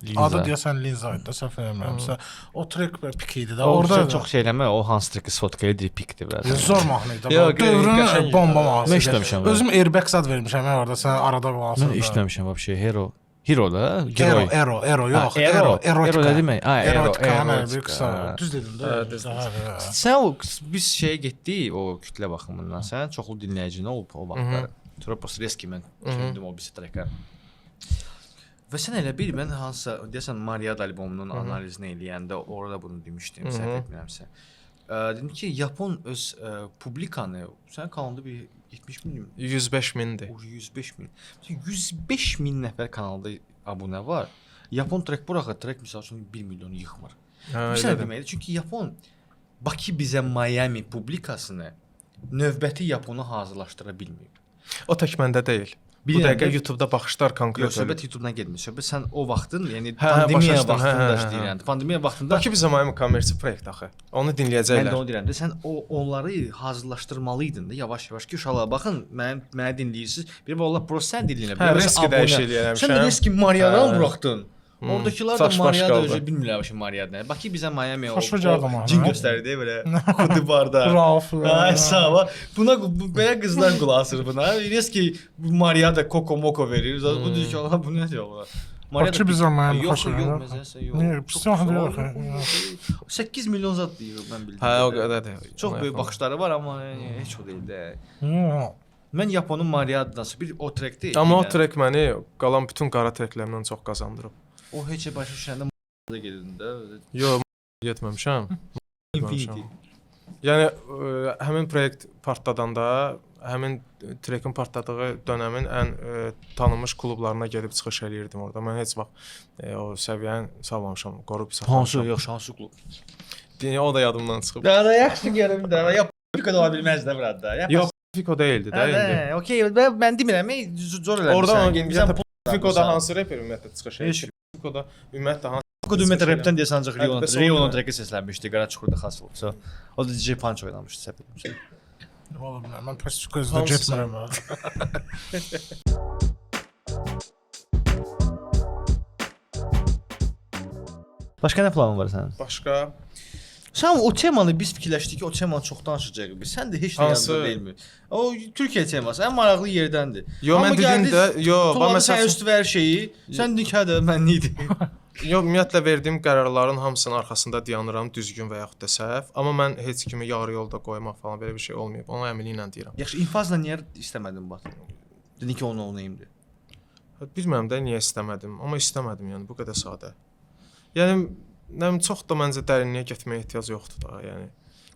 Linza. Adı deyəsən Linza idi, səhv eləmirəmsə. O trek belə pik idi də. Orada Orada çox şey eləmə, o hansı treki sfotka edir, pikdir biraz. zor mahnı idi. Yox, Dövrün qəşəng idi. bomba mahnısı. Mən eşitməmişəm. Özüm airbag zad vermişəm ya orada sən arada qalasın. Mən eşitməmişəm vəbşe Hero. Hero da, Ero, Geroi. Ero, Ero yox, Ha, Ero. Ero, erotika. Ero nə demək? Ha, Ero, Erotika, hə, bir erotika. qısa. Düz dedim də. Hə, düz Hə, hə. Sən o biz şeyə getdik o kütlə baxımından. Sən çoxlu dinləyicin olub o vaxtlar. Sonra Posreski mən düşündüm o birisi trekə. Və sən elə bil mən hansısa deyəsən Mariada albomunun analizini eləyəndə orada bunu demişdim, səhv etmirəmsə. Dedim ki, Yapon öz publikanı sənin kanalında bir 70 min 105 mindir. o 105 min. Məsələn, 105 min nəfər kanalda abunə var. Yapon trek buraxır, trek misal üçün 1 milyonu yıxmır. Hə, Bu nə elədir. deməkdir? Çünki Yapon Bakı bizə Miami publikasını növbəti Yaponu hazırlaşdıra bilməyib. O tək məndə deyil. Bu Bilirəm dəqiqə də- YouTube-da baxışlar konkret. Yox, söhbət YouTube-dan getmir. Söhbət sən o vaxtın, yəni Hə, hə, pandemiya başa düşdüm. Hə, vaxtında hə, hə, hə. deyirəm. Pandemiya vaxtında Bakı bizə Miami kommersi proyekt axı. Onu Mən dinləyəcəklər. də onu deyirəm də, sən o onları hazırlaşdırmalıydın da yavaş-yavaş ki, uşaqlar baxın, mənə dinləyirsiniz. Bir vallah prosta sən dinləyirlər. Hə, Bir riski abunə. dəyişiklik eləmişəm. Sən də riski Mariadan Hə. buraxdın. Oradakılar da Saç baş Maria da qaldı. özü bilmirlər ki, Maria nə. Bakı bizə Miami o. Xoşuma gəldi mahnı. Cin göstərdi belə Kudubarda. Rauf. Ay sağ ol. Buna bu, belə qızlar qulaq asır buna. Riski Maria da Koko Moko verir. Zaten bu deyir ki, Allah bu nə deyir Allah. Bakı bizə Miami Yox, xoşuma yox, gəldi. məsələn yox. Niyə? Pis Çox mahnı yox. yox. 8 milyon zad deyir mən bildim. Hə, o qədərdir. Çox Ona böyük yaxın. baxışları var amma yəni, heç o deyil də. Yox. Mən Yaponun Mariadan bir o trek deyil. Amma o Yəni, trek məni qalan bütün qara treklərimdən çox qazandırıb. O heç başa düşəndə da gedirdim də. Yox, getməmişəm. Infinity. Yəni həmin proyekt partladanda, həmin trekin partladığı dönəmin ən tanınmış klublarına gedib çıxış eləyirdim orada. Mən heç vaxt o səviyyəni salmamışam, qorub Hansı saxlamışam. yox, hansı klub? O da yadımdan çıxıb. Da da yaxşı gəlim də. Ya Fiko da ola bilməz də burada. Ya Yox, Fiko deyildi də indi. Hə, okey, mən demirəm, zor eləmirsən. Orada Getmisən Fikoda hansı reper ümumiyyətlə çıxış Heç. eləyir? Fikoda ümumiyyətlə hansı Fiko ümumiyyətlə rapdən deyəsən ancaq Hə, bəs Rion'un onu treki səslənmişdi. Qara Çuxurda xas olsa. O da DJ Punch oynamışdı səhv etmirəmsə. Ola bilər. Mən pis gözdə Hansı getmirəm. Başqa nə planın var sənin? Başqa Sən o temanı biz fikirləşdik ki, o temanı çox danışacağıq biz. Sən də heç nə Hansı? yadında deyilmi? O Türkiyə teması ən maraqlı yerdəndir. Yo, mən Amma dedim gəldi, də, yo, bax tulladı məsəl sənin üstü hər şeyi. Sən dedin ki, hə də mən nə idi? Yox, ümumiyyətlə verdiyim qərarların hamısının arxasında dayanıram, düzgün və yaxud da səhv, amma mən heç kimi yarı yolda qoymaq falan belə bir şey olmayıb. Ona əminliklə deyirəm. Yaxşı, infazla niyə istəmədin Batı? Dedin ki, onu neyimdir? Bilmirəm də niyə istəmədim, amma istəmədim, yəni bu qədər sadə. Yəni nə bilim çox da məncə dərinliyə getməyə ehtiyac yoxdur da, yəni.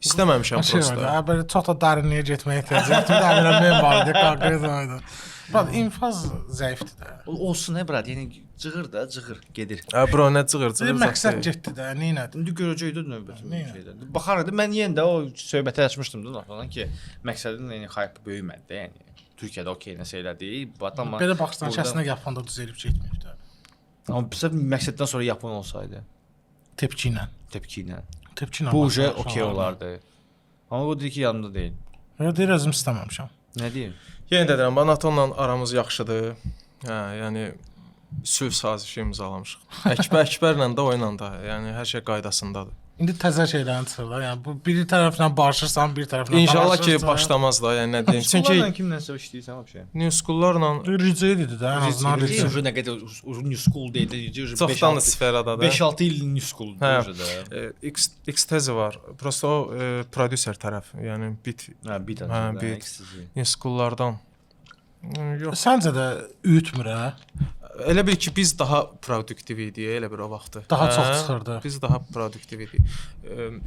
İstəməmişəm Şey var, prosta. da, belə çox da dərinliyə getməyə ehtiyac yoxdur. Bir də Əmirə mən var idi, konkret oydu. Brat, infaz zəifdir də. Olsun hə brat, yəni cığır da, cığır gedir. Hə, bro, nə cığır, Bir cığır zad məqsəd deyil. getdi də, nə elədi? İndi görəcəyik də növbəti Nə? şeydə. Baxarıq da mən yenə də o söhbəti açmışdım da Natandan ki, məqsədin yəni hype böyümədi də, yəni Türkiyədə okey nəsə elədi, bat amma Belə baxsan, burada- kəsinə Yaponda düzəlib getməyib də. Amma bizə məqsəddən sonra Yapon olsaydı Tepki ilə. tepki ilə. Tepki ilə. Bu baxsan, uje okey olardı. Amma o dedi ki, yanımda deyil. Yox, deyir özüm istəməmişəm. Nə deyim? Yenə də deyirəm, bax NATO-la aramız yaxşıdır. Hə, yəni sülh sazişi imzalamışıq. Əkbərlə də oyla da, yəni hər şey qaydasındadır. İndi təzə şeylərin çıxır da. Yəni bu bir tərəflə barışırsan, bir tərəflə İnşallah ki dalaşırsan. başlamaz da, yəni nə deyim. Çünki Çünki kimlənsə işləyirsən vəbşə. New School-larla Rica idi də, ən azından Rica rica. uje nə qədər uzun new school deyil, Rica uje çoxdan da sferadadır. 5-6 il new school Hə. uje də. X X tezi var. Prosta o prodüser tərəf, yəni bit Hə, bir dənə. Hə, də, bit. X-tezi. New School-lardan. Yox. Səncə də üyütmür hə? Elə bil ki biz daha produktiv idik elə bir o vaxtı. Daha Hə, çox çıxırdı. Biz daha produktiv idik.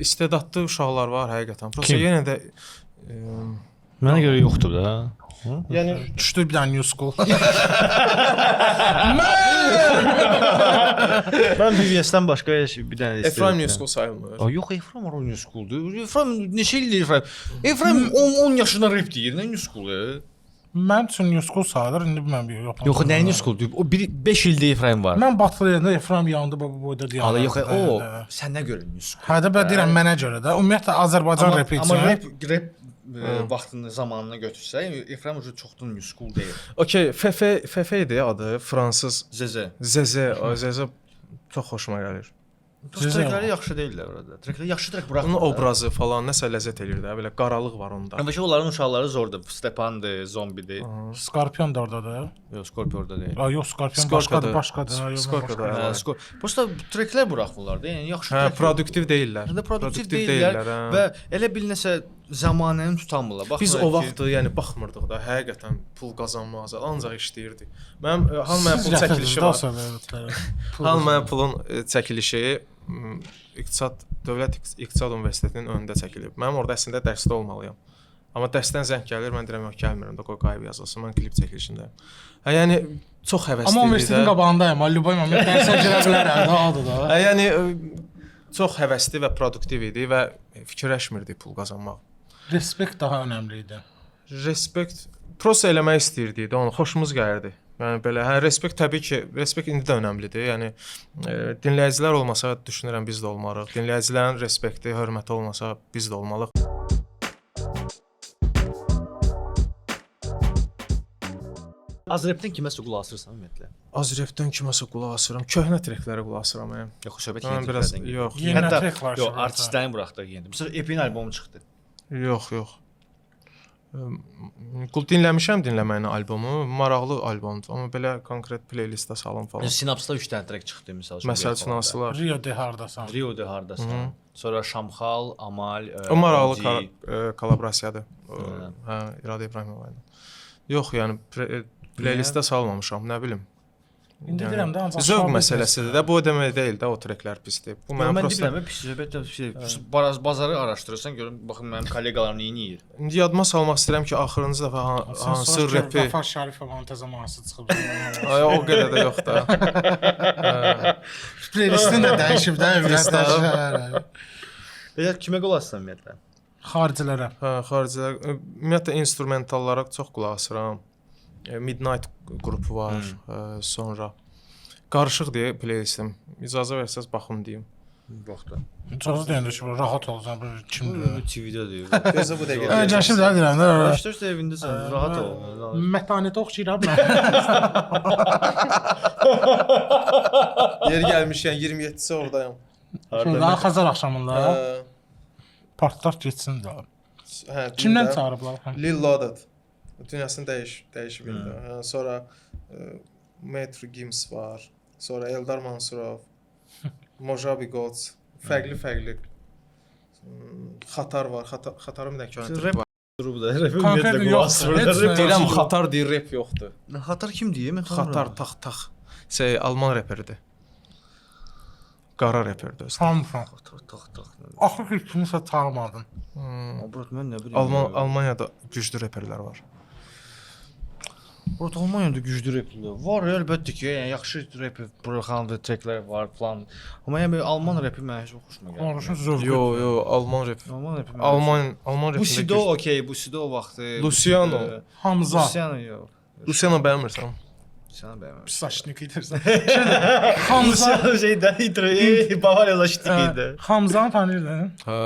İstedadlı uşaqlar var həqiqətən. Prosta Kim? yenə də Mənə görə yoxdur da. yəni Düşdü bir dənə new school. Mən BBS-dən başqa heç bir dənə istəyirəm. Efraim New School sayılmır. A, yox, Efraim var o new schooldur. Efraim neçə ildir Efraim? Efraim 10 yaşında rap deyir, nə new school? Mənim üçün new school sayılır, indi bilmirəm bir yox. Yox, nə new schooldur? O 5 ildir Efraim var. Mən batılı yerində Efraim yandı baba boyda deyirəm. Ala yox, o səndən görə new school. Hə də mən deyirəm mənə görə də. Ümumiyyətlə Azərbaycan repi üçün. Amma rap vaxtını, zamanını götürsək, Efraim ucu çoxdan new school deyil. Okey, FF FF idi adı, fransız ZZ. ZZ, o ZZ çox xoşuma gəlir. ZZ Trekləri yaxşı deyillər orada. Trekləri yaxşı trek buraxmır. Onun obrazı falan nəsə ləzzət eləyir də, belə qaralıq var onda. Amma ki onların uşaqları zordur. Stepandır, zombidir. Scorpion da oradadır. Yox, Scorpio orada deyil. A, yox, Scorpion Scorpiodur. başqadır, başqadır. Ha, yox, Scorpiodur, başqadır. hə. Hə, Scorpio. Prosta treklər buraxmırlar da. Yəni yaxşı Hə, trek produktiv deyillər. Hə, də produktiv deyillər hə. və elə bil nəsə zəmanəni tutamırlar. Baxmırlar Biz o ki- vaxt yəni baxmırdıq da, həqiqətən pul qazanmağa ancaq işləyirdik. Mənim han mənim Siz pul gətirdiniz çəkilişi də o var. səbəbləri. Han mənim pulun çəkilişi İqtisad Dövlət İqtisad Universitetinin önündə çəkilib. Mənim orada əslində dərsdə olmalıyam. Amma dərsdən zəng gəlir, mən deyirəm yox gəlmirəm də qoy qayıb yazılsın. Mən klip çəkilişindəyəm. Hə, yəni çox həvəsli Amma idi universitetin də. qabağındayam. Lüboy moment dərsə girə bilərəm də, adı da. Hə, yəni çox həvəsli və produktiv idi və fikirləşmirdik pul qazanmaq. Respekt daha önəmli idi. Respekt prosta eləmək istəyirdik də onu, xoşumuz gəlirdi. Yəni belə, hə, respekt təbii ki, respekt indi də önəmlidir. Yəni dinləyicilər olmasa düşünürəm biz də olmarıq. Dinləyicilərin respekti, hörməti olmasa biz də olmalıq. Az rapdən kiməsə qulaq asırsan ümumiyyətlə? Az rapdən kiməsə qulaq asıram. Köhnə treklərə qulaq asıram yəni. Yox, söhbət Mən yeni biraz treklərdən gedir. yox, Yeni Hətta trek var. yox, şurada. artistlərin buraxdığı yeni. Məsələn, EP-nin albomu çıxdı. Yox, yox. Qul dinləmişəm dinləməyini albomu, maraqlı albomdur, amma belə konkret playlistə salım falan. Sinapsda 3 dənə trek çıxdı məsəl üçün. Məsəl üçün hansılar? Rio de hardasan. Rio de hardasan. Sonra Şamxal, Amal, O maraqlı Ozi. kollaborasiyadır. Hə, İradə İbrahimova ilə. Yox, yəni playlistə salmamışam, nə bilim. İndi deyirəm də ancaq Zövq şou məsələsidir də. Bu o demək deyil də o treklər pisdir. Bu Yox, mənim mən prosta demirəm, pis söhbət də şey, bazarı araşdırırsan, görüm baxın mənim kolleqalarım nə edir. İndi yadıma salmaq istəyirəm ki, axırıncı dəfə hansı repi Qafar Şərifovanın təzə mahnısı çıxıb. Ay, o qədər də yox da. Playlistini də dəyişib də, evrətlər. Belə kimə qulaq asırsan ümumiyyətlə? Xaricilərə. Hə, xaricilər ümumiyyətlə instrumentallara çox qulaq asıram. Midnight qrupu var, sonra qarışıq deyə playlistim. İcazə versəz baxım deyim. Yox da. İcazə deyəndə ki, rahat olsan, bir kimdir? TV-də deyir. Gözə bu dəqiqə. Öyrəşib də deyirəm də. Araşdırsa evindəsən, rahat ol. Mətanətə oxşayıram mən. Yeri gəlmişəm 27-si oradayam. Şurada Xəzər axşamında. Hə. Partlat getsin də. Hə, Kimdən çağırıblar? Hə. Lil Loaded. Dünyasını dəyişib indi. Hə, sonra Metro Gims var. Sonra Eldar Mansurov, Mojabi Gods, fərqli-fərqli. Xatar var. Xatarın bir dənə köhnə Rap var. durub da. Rap Konkret ümumiyyətlə qulaq yoxdur. asmır. Heç Rap nə. Deyirəm Xatar deyir, rap yoxdur. Xatar kim deyir? Mən Xatar tax tax. Şey Alman reperidir. Qara reperdir özü. Tanımıram. Tax tax tax. Axır ki kimisə tanımadım. Bro, mən nə bilim. Almaniyada güclü reperlər var. Bro, Almaniyada güclü replər var, əlbəttə ki, yəni yaxşı rep buraxan treklər var falan. Amma yəni Alman repi mənə heç xoşuma gəlmir. Konuşun zövqü. Yo, yo, Alman rep. Alman repi mənə. Alman Bu repində Sido güclü. okey, bu Sido vaxtı. Luciano. Hamza. Luciano yox. Luciano bəyənmirsən? Luciano bəyənmirəm. Saşnik edirsən. Hamza. Luciano şeydən intro, Bavariya zaştik idi. Hamzanı tanıyırdın? Hə.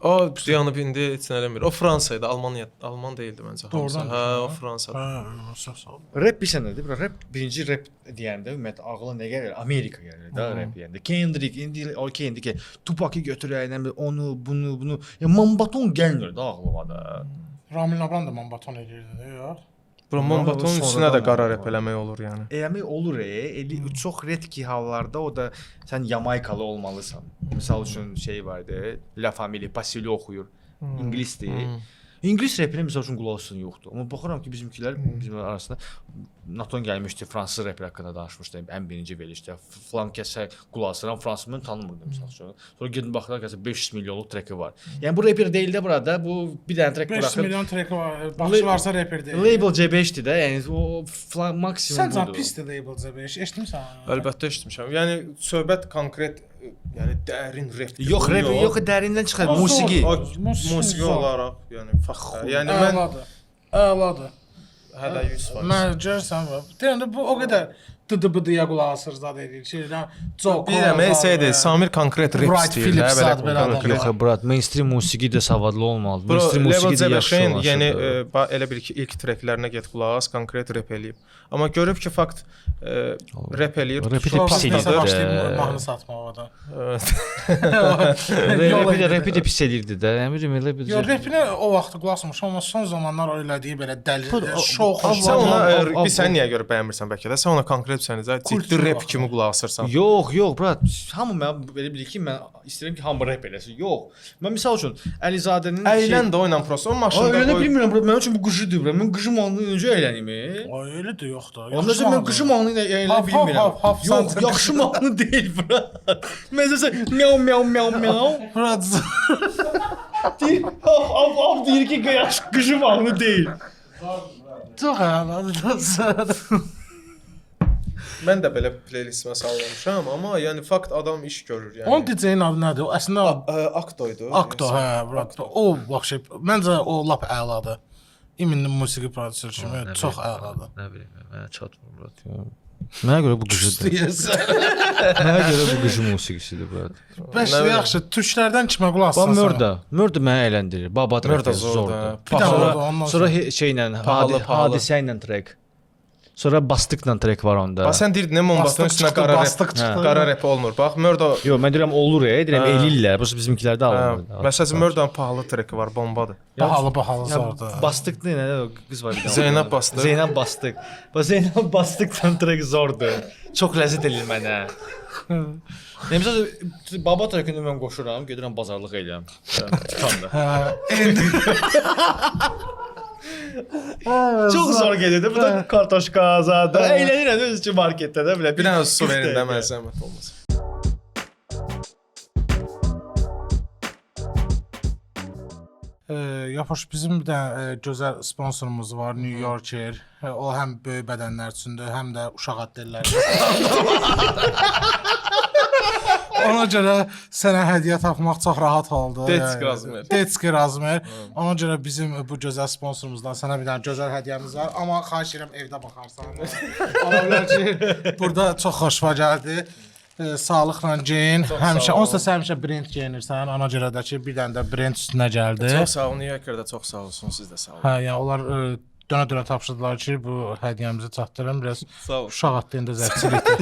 O dayanıb indi heç nə eləmir. O Fransa idi, Almaniya, Alman deyildi məncə. Doğrudan Hə, o hə? Fransada. Hə, çox sağ ol. Rap bilirsən nədir? Bro, rap birinci rap deyəndə ümumiyyətlə ağla nə gəlir? Amerika gəlir də rap deyəndə. Kendrick, indi okey indi ki Tupac-ı götürək, nə bilim onu, bunu, bunu. Ya Mambaton gəlmir də ağlıma da. Ramil Nabran da Mambaton edirdi, yox? Bro, Mambatonun Sonradan üstünə də qara oldu. rap eləmək olur yəni. Eləmək olur, eli çox redki hallarda o da sən Yamaykalı olmalısan. Misal üçün şey vardı, La Familia Pasili oxuyur. İngilisdir. İngilis repinə misal üçün qulaq asın yoxdur. Amma baxıram ki, bizimkilər bizim arasında Naton gəlmişdi, fransız reper haqqında danışmışdı ən birinci verilişdə. Filan kəsə qulaq asıram, fransız mən tanımırdım misal üçün. Sonra gedim baxıram kəsə 500 milyonluq treki var. Yəni bu reper deyil də burada, bu bir dənə trek 500 buraxıb. milyon treki var. Baxışı varsa reper deyil. Label C5-dir də, yəni o filan maksimum Sən can budur. pisdir Label C5. Eşitmisən? Əlbəttə eşitmişəm. Yəni söhbət konkret, yəni dərin repdir. Yox, rap yox, dərindən çıxar musiqi. Musiqi olaraq, yəni fakt. Yəni mən Əladır. Əladır. hələ 100%. Mən görürsən, deyəndə bu o qədər dıdı-bıdıya qulaq asır zad edir. Şeydən çox. Bilirəm, şeydir, Samir konkret rap Bright istəyir də, Phillips belə zad belə adam. konkret. Yox, brat, mainstream musiqi də savadlı olmalıdır. Bro, Mainstream Level musiqi də yaxşı C5-in, olmalıdır. yəni elə bil ki, ilk treklərinə get qulaq as, konkret rap eləyib. Amma görüb ki, fakt rap eləyir. Rapi də pis eləyir də. Başlayıb mahnı satmağa da. Rapi də pis eləyirdi də. Yəni bilmirəm elə bir. Yox, rapinə o vaxt qulaq asmışam, amma son zamanlar o elədiyi belə dəli, şox. Sən ona bir sən niyə görə bəyənmirsən bəlkə də? Sən ona konkret sən ciddi rap kimi qulaq asırsan. Yox, yox, brat. Hamı mən belə bilir ki, mən istəyirəm ki, hamı rap eləsin. Yox. Mən misal üçün Əlizadənin Əylən də oyla prosta. O maşında Ay, elə qoy. bilmirəm, bro. Mənim üçün bu qıcıdır, bro. Mən qıcı mahnı necə əylənim? Ay, elə də yoxdur. Ondan sonra mən qıcı mahnı ilə əylənə bilmirəm. Yox, yaxşı mahnı deyil, bro. Məsələn, miau miau miau miau. Brat. Deyir, av av av deyir ki, yaxşı qıcı mahnı deyil. Çox əladır. Mən də belə playlistimə salmamışam, amma yəni fakt adam iş görür yəni. Onun DJ-nin adı nədir? O əslində Akto idi. Akto, hə, brat. O vəbşə məncə o lap əladır. İminli musiqi prodüseri kimi çox əladır. Nə bilim, mənə çatmır, brat. Mənə görə bu qıcıdır. Mənə görə bu qıcı musiqisidir, brat. Bəs yaxşı, türklərdən kimə qulaq Bax asırsan? Mörda, Mörda məni əyləndirir. Baba Mörda trek zordur. Bir dənə Sonra, oldu, ondan sonra şeylə, Pahalı, hadisə ilə trek. Sonra bastıqla trek var onda. Bax sən deyirdin, Mombatın Bastıq üstünə çıxdı, qara rap, bastıq çıxdı. qara rap olmur. Bax Mörda Yox, mən deyirəm olur, deyirəm eləyirlər. Bu bizimkilərdə alınmır. Məsəl üçün Mördanın pahalı treki var, bombadır. Bahalı, bahalı zordur. Bastıq nə nə o qız var bir dənə. Zeynəb Bastıq. Zeynəb Bastıq. Bax Zeynəb Bastıqla trek zordur. Çox ləzzət eləyir mənə. Nə məsələn baba trekini mən qoşuram, gedirəm bazarlıq eləyirəm. Dükanda. Hə, indi Çox zor gedir. Bu da kartoşka zadı. Əylənirəm öz üçün marketdə də belə. Bir dənə su verin də mənə zəhmət olmasa. Yapış bizim bir dənə gözəl sponsorumuz var, New Yorker. O həm böyük bədənlər üçündür, həm də uşaq addelləri. Ona görə sənə hədiyyə tapmaq çox rahat oldu. Detski razmer. Detski razmer. Ona görə bizim bu gözəl sponsorumuzdan sənə bir dənə gözəl hədiyyəmiz var. Amma xahiş edirəm evdə baxarsan. Ola bilər ki, burada çox xoşuma gəldi. Sağlıqla geyin. Həmişə onsuz da sən həmişə brend geyinirsən. Ona görə də ki, bir dənə də brend üstünə gəldi. Çox sağ olun, New Yorker də çox sağ olsun, siz də sağ olun. Hə, yəni onlar dönə-dönə tapşırdılar ki, bu hədiyyəmizi çatdırın. Biraz Sağ olun. uşaq atlayında zərçilikdir.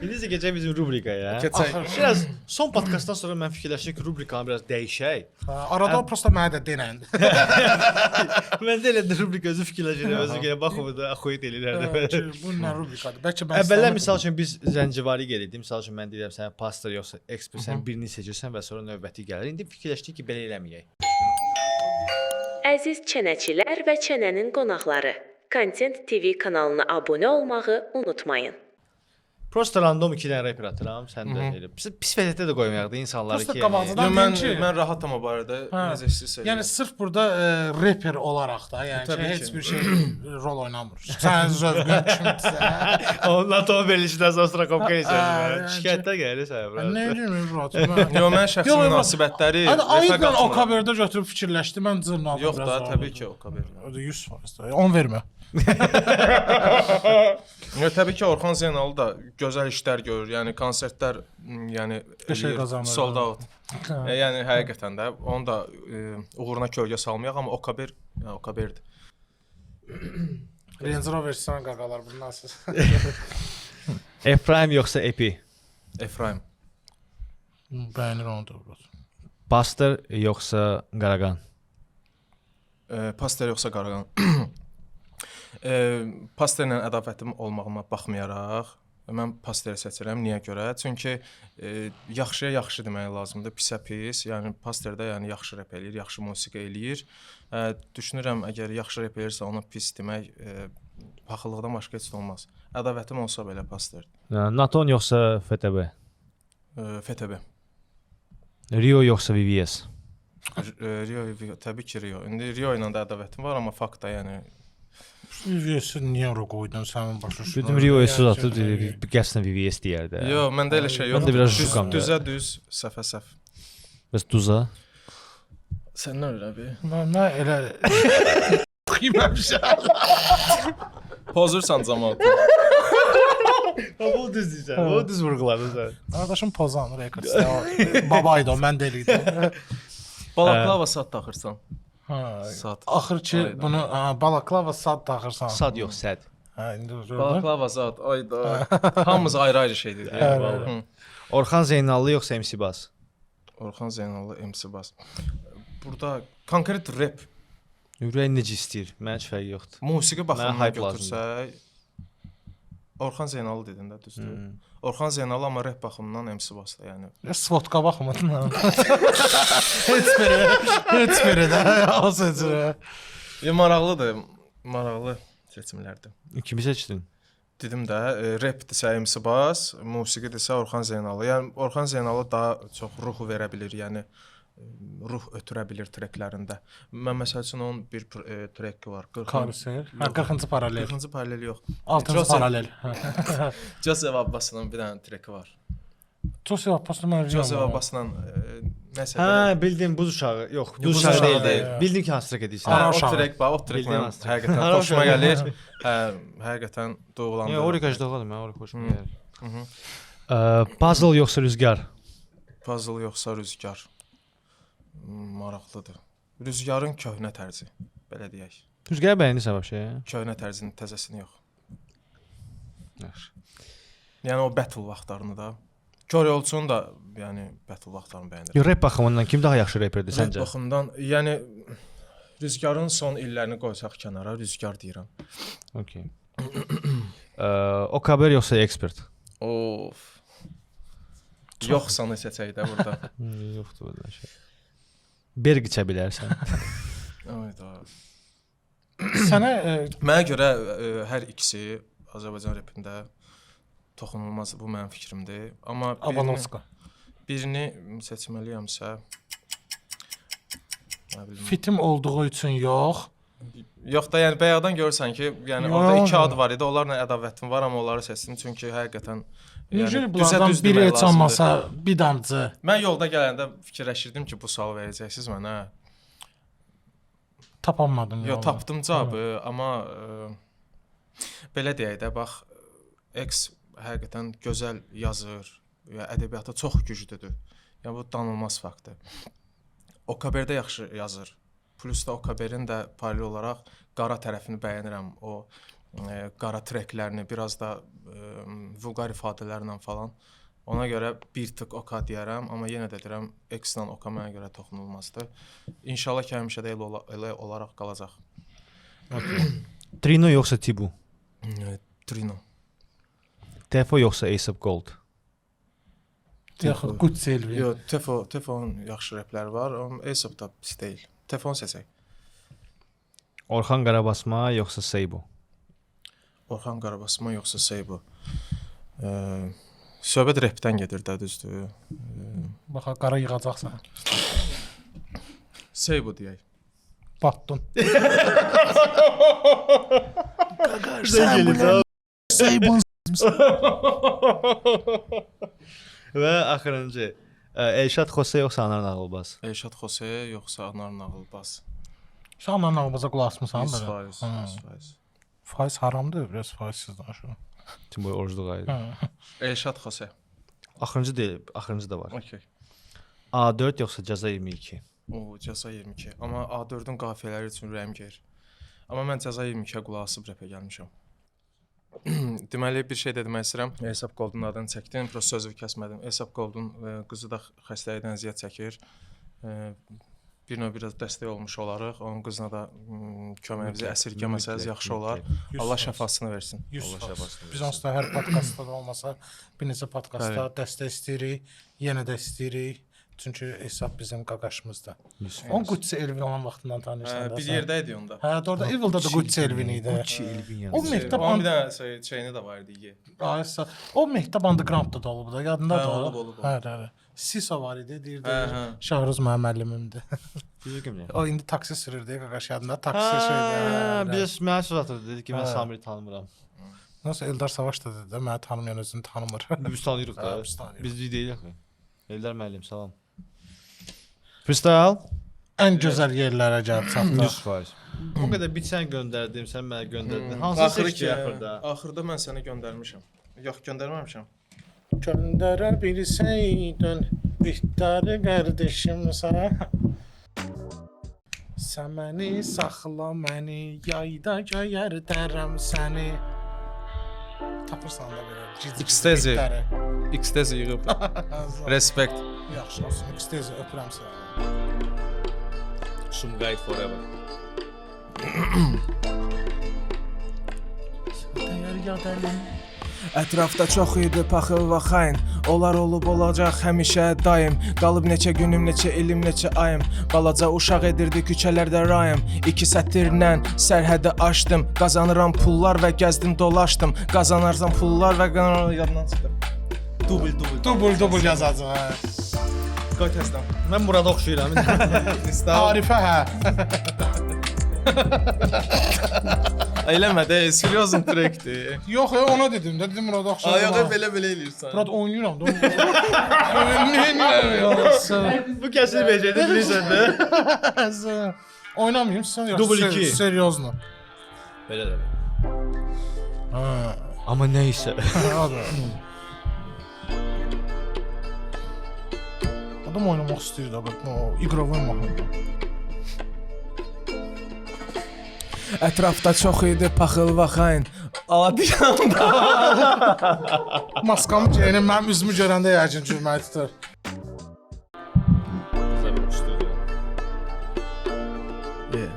İndi isə keçək bizim rubrikaya. Keçək. Biraz son podkastdan sonra mən fikirləşdim ki, rubrikanı biraz dəyişək. Hə, arada prosta mənə də denən. Mən də elə də rubrika özü fikirləşirəm, özü gələ baxım da axuyut eləyir hər dəfə. Bu nə rubrikadır? Bəlkə mən Əvvəllər istəmirdim. misal üçün biz zəncivari gedirdik. Misal üçün mən deyirəm sənə pastor yoxsa ekspert, sən birini seçirsən və sonra növbəti gəlir. İndi fikirləşdik ki, belə eləməyək. Əziz çənəçilər və çənənin qonaqları, Content TV kanalına abunə olmağı unutmayın. Prosta random 2 dənə rapper atıram, sən də elə. Pis, pis vəziyyətdə də qoymayaq da insanları Prosta ki. qabaqcadan Yo, mən deyim ki- mən rahatam o barədə. Hə. Necə istəyirsə. Yəni sırf burada reper olaraq da, yəni ki, Təbii heç ki. bir şey rol oynamır. Sənin zövqün kimdirsə. Ondan tam verilişdən sonra straxovka Hə, eləyirsən. yəni ki- Şikayətlər gəlir sənə bura. Nə edirəm bro? Mən Yo, mən şəxsi Yox, yox. münasibətləri Hadi repə ayıdla o qatmıram. kaberdə götürüb fikirləşdi, mən cırnadım. Yox biraz da, orada. təbii ki, o kaberlə. O da 100% də. 10 vermə. Yox, təbii ki, Orxan Zeynallı da gözəl işlər görür. Yəni konsertlər, yəni Qəşəng eləyir, qazanır. Sold out. Yəni həqiqətən də onu da uğuruna kölgə salmayaq, amma Okaber, yəni Okaberdir. Range Rover sən qaqalar bundan siz. Efraim yoxsa Epi? Efraim. Bəyənir onu da bro. Pastor yoxsa Qaraqan? Pastor yoxsa Qaraqan? Pastorla ədavətim olmağıma baxmayaraq, mən Pasteri seçirəm. Niyə görə? Çünki yaxşıya yaxşı demək lazımdır, pisə pis. Yəni Pastor da yəni yaxşı rep eləyir, yaxşı musiqi eləyir. Düşünürəm əgər yaxşı rep eləyirsə ona pis demək paxıllıqdan başqa heç nə olmaz. Ədavətim olsa belə Pastor. Naton yoxsa FTB? FTB. Rio yoxsa VVS? Rio, təbii ki Rio. İndi Rio ilə də ədavətim var, amma fakt da yəni VVS-i niyə ora qoydun sənin başa düşürəm. Dedim Rioya söz atıb qəsdən VVS deyər də. Yox, məndə elə şey Mən yoxdur. də biraz Düz- şokam da. Düzə düz, səhvə səhv. Bəs Duza? Sən nə öyle abi? Mən elə yeməmişəm. Pozursan camaatı. Bu düz deyirsən. Bu düz vurğuladın sən. Qardaşım Pozan Records. Babaydı o, mən deyildim. Balaklava sat taxırsan. Hə. Sat. Axır ki Ayda. bunu hə, balaklava sat taxırsan. Sad yox, səd. Hə, indi gördün. Balaklava sat. Ayda. Hamımız ayrı-ayrı şey dedik. Hə, Hı. Orxan Zeynallı yoxsa MC Baz? Orxan Zeynallı, MC Baz. Burada konkret rap, Ürəyin necə istəyir? Mənə heç fərqi yoxdur. musiqi Mənə baxımından hype götürsək Orxan Zeynallı dedin də, düzdür? Orxan Zeynallı amma rap baxımından MC Baz da, yəni. Svotka baxmadın ha. Heç biri, heç biri də o seçirəm. Ya maraqlıdır, maraqlı seçimlərdir. Kimi seçdin? Dedim də, rapdirsə MC Baz, musiqidirsə Orxan Zeynallı. Yəni Orxan Zeynallı daha çox ruhu verə bilir, yəni ruh ötürə bilir treklərində. Mən məsəl üçün onun bir treki var. 40 Karusel. Hə, 40-cı paralel. 40-cı paralel yox. 6-cı Joseph- paralel. Joseph Abbasının bir dənə treki var. Joseph Abbasını mən bilirəm. Joseph Abbasla nəsə Hə, belə. bildim buz uşağı. Yox, buz buz uşağı uşağı deyil. deyil. Bildim ki, hansı trek edirsən. Hə, Ara o uşağı. trek bax, o trek Bildim mənim hansı trek. həqiqətən Ara xoşuma uşağı. gəlir. Hə, həqiqətən duyğulandırır. Yox, Orika ajdağadır, mən Orika xoşuma gəlir. Mhm. Puzzle yoxsa Rüzgar? Puzzle yoxsa Rüzgar? Maraqlıdır. Rüzgarın köhnə tərzi, belə deyək. Rüzgarı bəyənirsən vəbşə? Köhnə tərzinin təzəsini yox. Yaxşı. Yəni o battle vaxtlarını da. Kor yolçunun da yəni battle vaxtlarını bəyənirəm. Yo, rap baxımından kim daha yaxşı reperdir Rap səncə? baxımından, yəni Rüzgarın son illərini qoysaq kənara, Rüzgar deyirəm. Okay. Okaber yoxsa ekspert? Of. Yoxsanı seçək də burada. Yoxdur belə şey. Berg içə bilərsən. Ayda. Sənə Mənə görə hər ikisi Azərbaycan repində toxunulmaz, bu mənim fikrimdir. Amma birini, Abanovska. birini seçməliyəmsə nə bilim. Fitim olduğu üçün yox. Yox da yəni bayaqdan görürsən ki, yəni Yox. orada iki ad var idi. Onlarla ədavətim var, amma onları seçdim çünki həqiqətən Necə yəni bunlardan düzə düz biri demək heç lazımdır. olmasa bir damcı. Mən yolda gələndə fikirləşirdim ki, bu sualı verəcəksiniz mənə. Tapanmadım. Yox, yolda. tapdım cavabı, amma belə deyək də, bax, X həqiqətən gözəl yazır və ədəbiyyatda çox güclüdür. Yəni bu danılmaz faktdır. OKB-də yaxşı yazır. Plus da OKB-nin də paralel olaraq qara tərəfini bəyənirəm. O qara treklərini, biraz da vulqar ifadələrlə falan. Ona görə bir tık Oka deyərəm, amma yenə də deyirəm X-lə Oka mənə görə toxunulmazdır. İnşallah ki, həmişə də elə olaraq qalacaq. Trino yoxsa Tibu? Trino. Tefo yoxsa A$AP Gold? Yaxud Gucci Elvin. Yox, Tefonun yaxşı repləri var, amma A$AP da pis deyil. Tefonu seçək. Orxan Qarabasma yoxsa Seybo? Orxan Qarabasma yoxsa Seybo? Söhbət repdən gedir də, düzdür? Bax qara yığacaqsan. Seybo deyək. Batdın. Sən bu Seybon. Və axırıncı, Elşad Xose yoxsa Anar Nağılbaz? Elşad Xose yoxsa Anar Nağılbaz? Sən Anar Nağılbaza qulaq asmısan belə? 100%, 100%. Faiz haramdır, biraz faizsiz danışıram. Tüm boyu orucluq ayıdır. Elşad Xose. Axırıncı deyil, axırıncı da var. Okay. A4 yoxsa Cəza 22? O, Cəza 22. Amma A4-ün qafiyələri üçün ürəyim gedir. Amma mən Cəza 22-yə qulaq asıb repə gəlmişəm. Deməli bir şey də demək istəyirəm. A$AP Gold'un adını çəkdim, prosta sözü kəsmədim. A$AP Gold'un qızı da xəstəlikdən əziyyət çəkir. Bir növ biraz dəstək olmuş olarıq. Onun qızına da köməyimizi əsirgəməsəniz yaxşı olar. Allah şəfasını versin. 100%. Allah şəfasını Biz onsuz da hər podkastda da olmasa bir neçə podkastda dəstək istəyirik, yenə də istəyirik. Çünki A$AP bizim qaqaşımızdır. Onun Gucci Elvin olan vaxtından tanıyırsan da. Bir sən. yerdə idi onda. Hə, doğru. Evil'da da Gucci Elvin idi. Gucci Elvin yəni. O Mehtab Onun bir dənə şeyini də var idi. Aysa, o Mehtab Underground-da da olub da, yadındadır Hə, o. olub, olub, olub. Hə, hə, hə. Siso var idi, deyirdi. Hə, hə. Şahruz mənim müəllimimdir. Bizi kimdir? O indi taksi sürürdü, qaqaş yadında, taksi şeydi. Hə, Hə, biz mənə söz atırdı, dedi ki, mən Hə. Samiri tanımıram. Nasıl Eldar Savaş da dedi də, məni tanımayan özünü tanımır. Biz tanıyırıq da. Hə, biz tanıyırıq. Biz deyilik axı. Eldar müəllim, salam. Freestyle Ən gözəl yerlərə gəlib çatdıq. 100%. O qədər bir sən göndərdim, sən mənə göndərdin. Hansı Axırı seçdi ki, axırda? Axırda mən sənə göndərmişəm. Yox, göndərməmişəm. Göndərə bilsəydin bitləri qardaşım sənə. Sən məni saxla məni, yayda göyərdərəm səni. Tapırsan da belə. Cici Xtezi. bitləri. Xtezi yığıb. Respekt. Yaxşı olsun. Xtezi öpürəm səni. Sumqayıt forever. Dəyər yad əlim. Ətrafda çox idi paxıl və xain. Onlar olub olacaq həmişə daim. Qalıb neçə günüm, neçə ilim, neçə ayım. Balaca uşaq edirdi küçələrdə rayım. İki sətirlə sərhədi aşdım. Qazanıram pullar və gəzdim dolaşdım. Qazanarsan pullar və yadından çıxdı. Dubl dubl. Dubl dubl yazacaq. Hə. Qoy təzədən. Mən Murada oxşayıram. Arifə hə. Eləmə də, seriozun trekdir. Yox, ona dedim də, dedim Murada oxşayıram. Ay yox, belə-belə eləyirsən. Murad oynayıram da. Nə Bu kəsilməyəcəkdi bilirsən də. Oynamayım, sən yaxşı. Dubl iki. Seriozno. Belə də. Hə. Amma nə isə. Adam oynamaq istəyir də, bax, o iqrovoy mahnı. Ətrafda çox idi paxıl və xain. Ala deyirəm da. Maskamı geyinim, mənim üzümü görəndə yəqin gülməyi tutur. Yeah.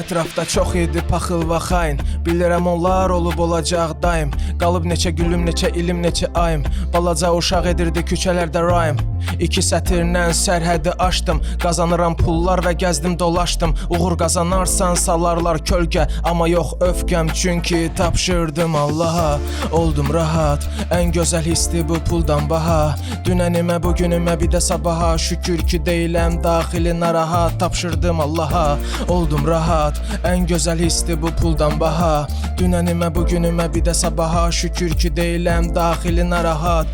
Ətrafda çox idi paxıl və xain. Bilirəm onlar olub olacaq daim. Qalıb neçə gülüm, neçə ilim, neçə ayım. Balaca uşaq edirdi küçələrdə rayım. İki sətirlə sərhədi aşdım. Qazanıram pullar və gəzdim dolaşdım. Uğur qazanarsan salarlar kölgə, amma yox öfkəm çünki tapşırdım Allaha. Oldum rahat. Ən gözəl hissi bu puldan baha. Dünənimə, bugünümə, bir də sabaha. Şükür ki deyiləm daxili narahat. Tapşırdım Allaha. Oldum rahat. Ən gözəl hissi bu puldan baha. Dünənimə, bugünümə, bir də sabaha. Şükür ki deyiləm daxili narahat.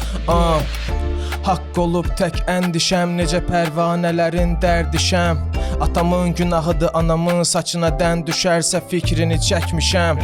Haqq olub tək əndişəm, necə pərvanələrin dərdişəm. Atamın günahıdır anamın saçına dən düşərsə fikrini çəkmişəm.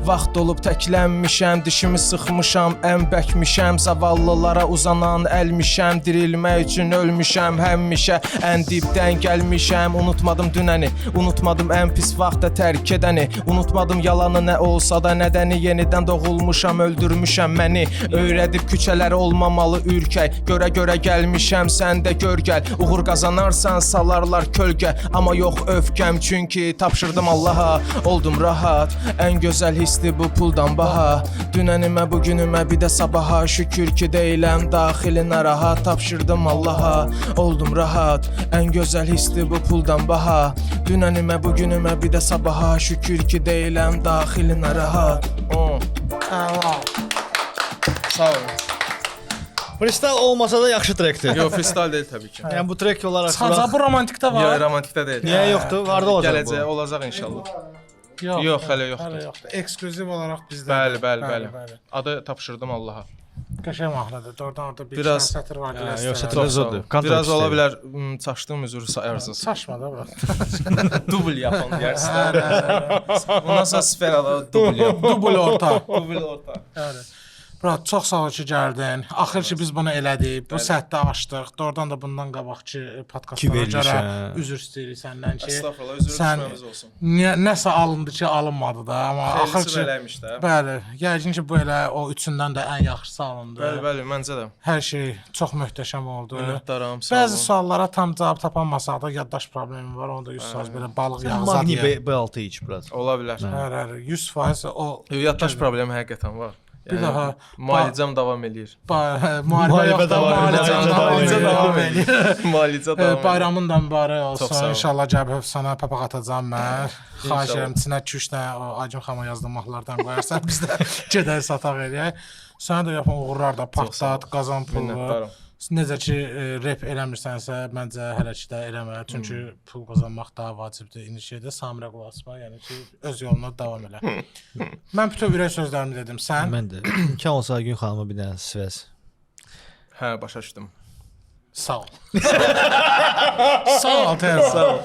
Vaxt olub təklənmişəm, dişimi sıxmışam, ən bəkmişəm, zavallılara uzanan əlmişəm, dirilmək üçün ölmüşəm, həmişə ən dibdən gəlmişəm. Unutmadım dünəni, unutmadım ən pis vaxtda tərk edəni, unutmadım yalanı nə olsa da nədəni, yenidən doğulmuşam, öldürmüşəm məni. Öyrədib küçələr olmamalı ürkək, görə-görə gəlmişəm, sən də gör gəl. Uğur qazanarsan salarlar kölgə, amma yox öfkəm, çünki tapşırdım Allaha, oldum rahat. Ən gözəl hisdir bu puldan baha. Dünənimə, bugünümə, bir də sabaha şükür ki deyiləm daxili narahat. Tapşırdım Allaha, oldum rahat. Ən gözəl hisdir bu puldan baha. Dünənimə, bugünümə, bir də sabaha şükür ki deyiləm daxili narahat. Əla. Sağ olun. Freestyle olmasa da yaxşı trekdir. Yox, freestyle deyil təbii ki. Yəni bu trek olaraq Çıxacaq bu romantikdə Yox, var. romantikdə deyil. Niyə yoxdur? Varda olacaq bu. Gələcək olacaq inşallah. Yox, Yox, hələ yoxdur. Hələ yoxdur. Eksklüziv olaraq bizdə. Bəli, bəli, bəli. Adı tapşırdım Allaha. Qəşəng mahnıdır. Doğrudan orada bir Biraz- iki dənə sətr var. Hə, yox, Yox, sətr- Çox Biraz sağ odur. olun. Counter Biraz ola istəyir. bilər çaşdığım üzr sayarsınız. Saçma da bura. Dubl yapan deyərsən. Bundan sonra sferada dubl yap. Dubl orta. Dubl orta. Bəli. Murat, çox sağ ol ki gəldin. Axır ki biz bunu elədik. Bu səhdə aşdıq. Doğrudan da bundan qabaqki podkastlara Ki veriliş, görə hə. üzr istəyirik səndən ki, Estağfurullah, üzr sən düşməmiz olsun. niyə nəsə alındı ki, alınmadı da, amma axır Xeyirlisi ki beləymiş də. Bəli, yəqin ki bu elə o üçündən də ən yaxşısı alındı. Bəli, bəli, məncə də. Hər şey çox möhtəşəm oldu. Minnətdaram, sağ Bəzi olun. suallara tam cavab tapanmasaq da yaddaş problemi var. Onu da 100% belə balıq yağı zad Magni yeyə. B6 iç biraz. Ola bilər. Hər hər 100% o Yox, yaddaş problemi həqiqətən var. Bir daha müalicəm davam eləyir. Müharibə Müharibə yoxdur, davam müalicə edir. davam Müalicə edir. davam eləyir. Müalicə davam eləyir. Bayramın da mübarək Çox olsun. sağ ol. İnşallah gəlib sənə papaq atacağam mən. Xahiş İnşallah. edirəm içinə 2-3 dənə o Aygün xanıma yazdığım mahnılardan qoyarsan biz də gedək sataq eləyək. Sənə də yapan uğurlar da Çox sağ ol. partlat, qazan pulu. Minnətdaram. Necə ki rep eləmirsənsə, məncə hələ ki də eləmə. Çünki pul qazanmaq daha vacibdir indi şeydə. Samirə qulaq asma, yəni ki öz yoluna davam elə. Mən bütün ürək sözlərimi dedim. Sən Mən də. İmkan olsa Aygün xanıma bir dənə svəz. Hə, başa düşdüm. sağ ol. Sağ ol, Teyze. Sağ ol.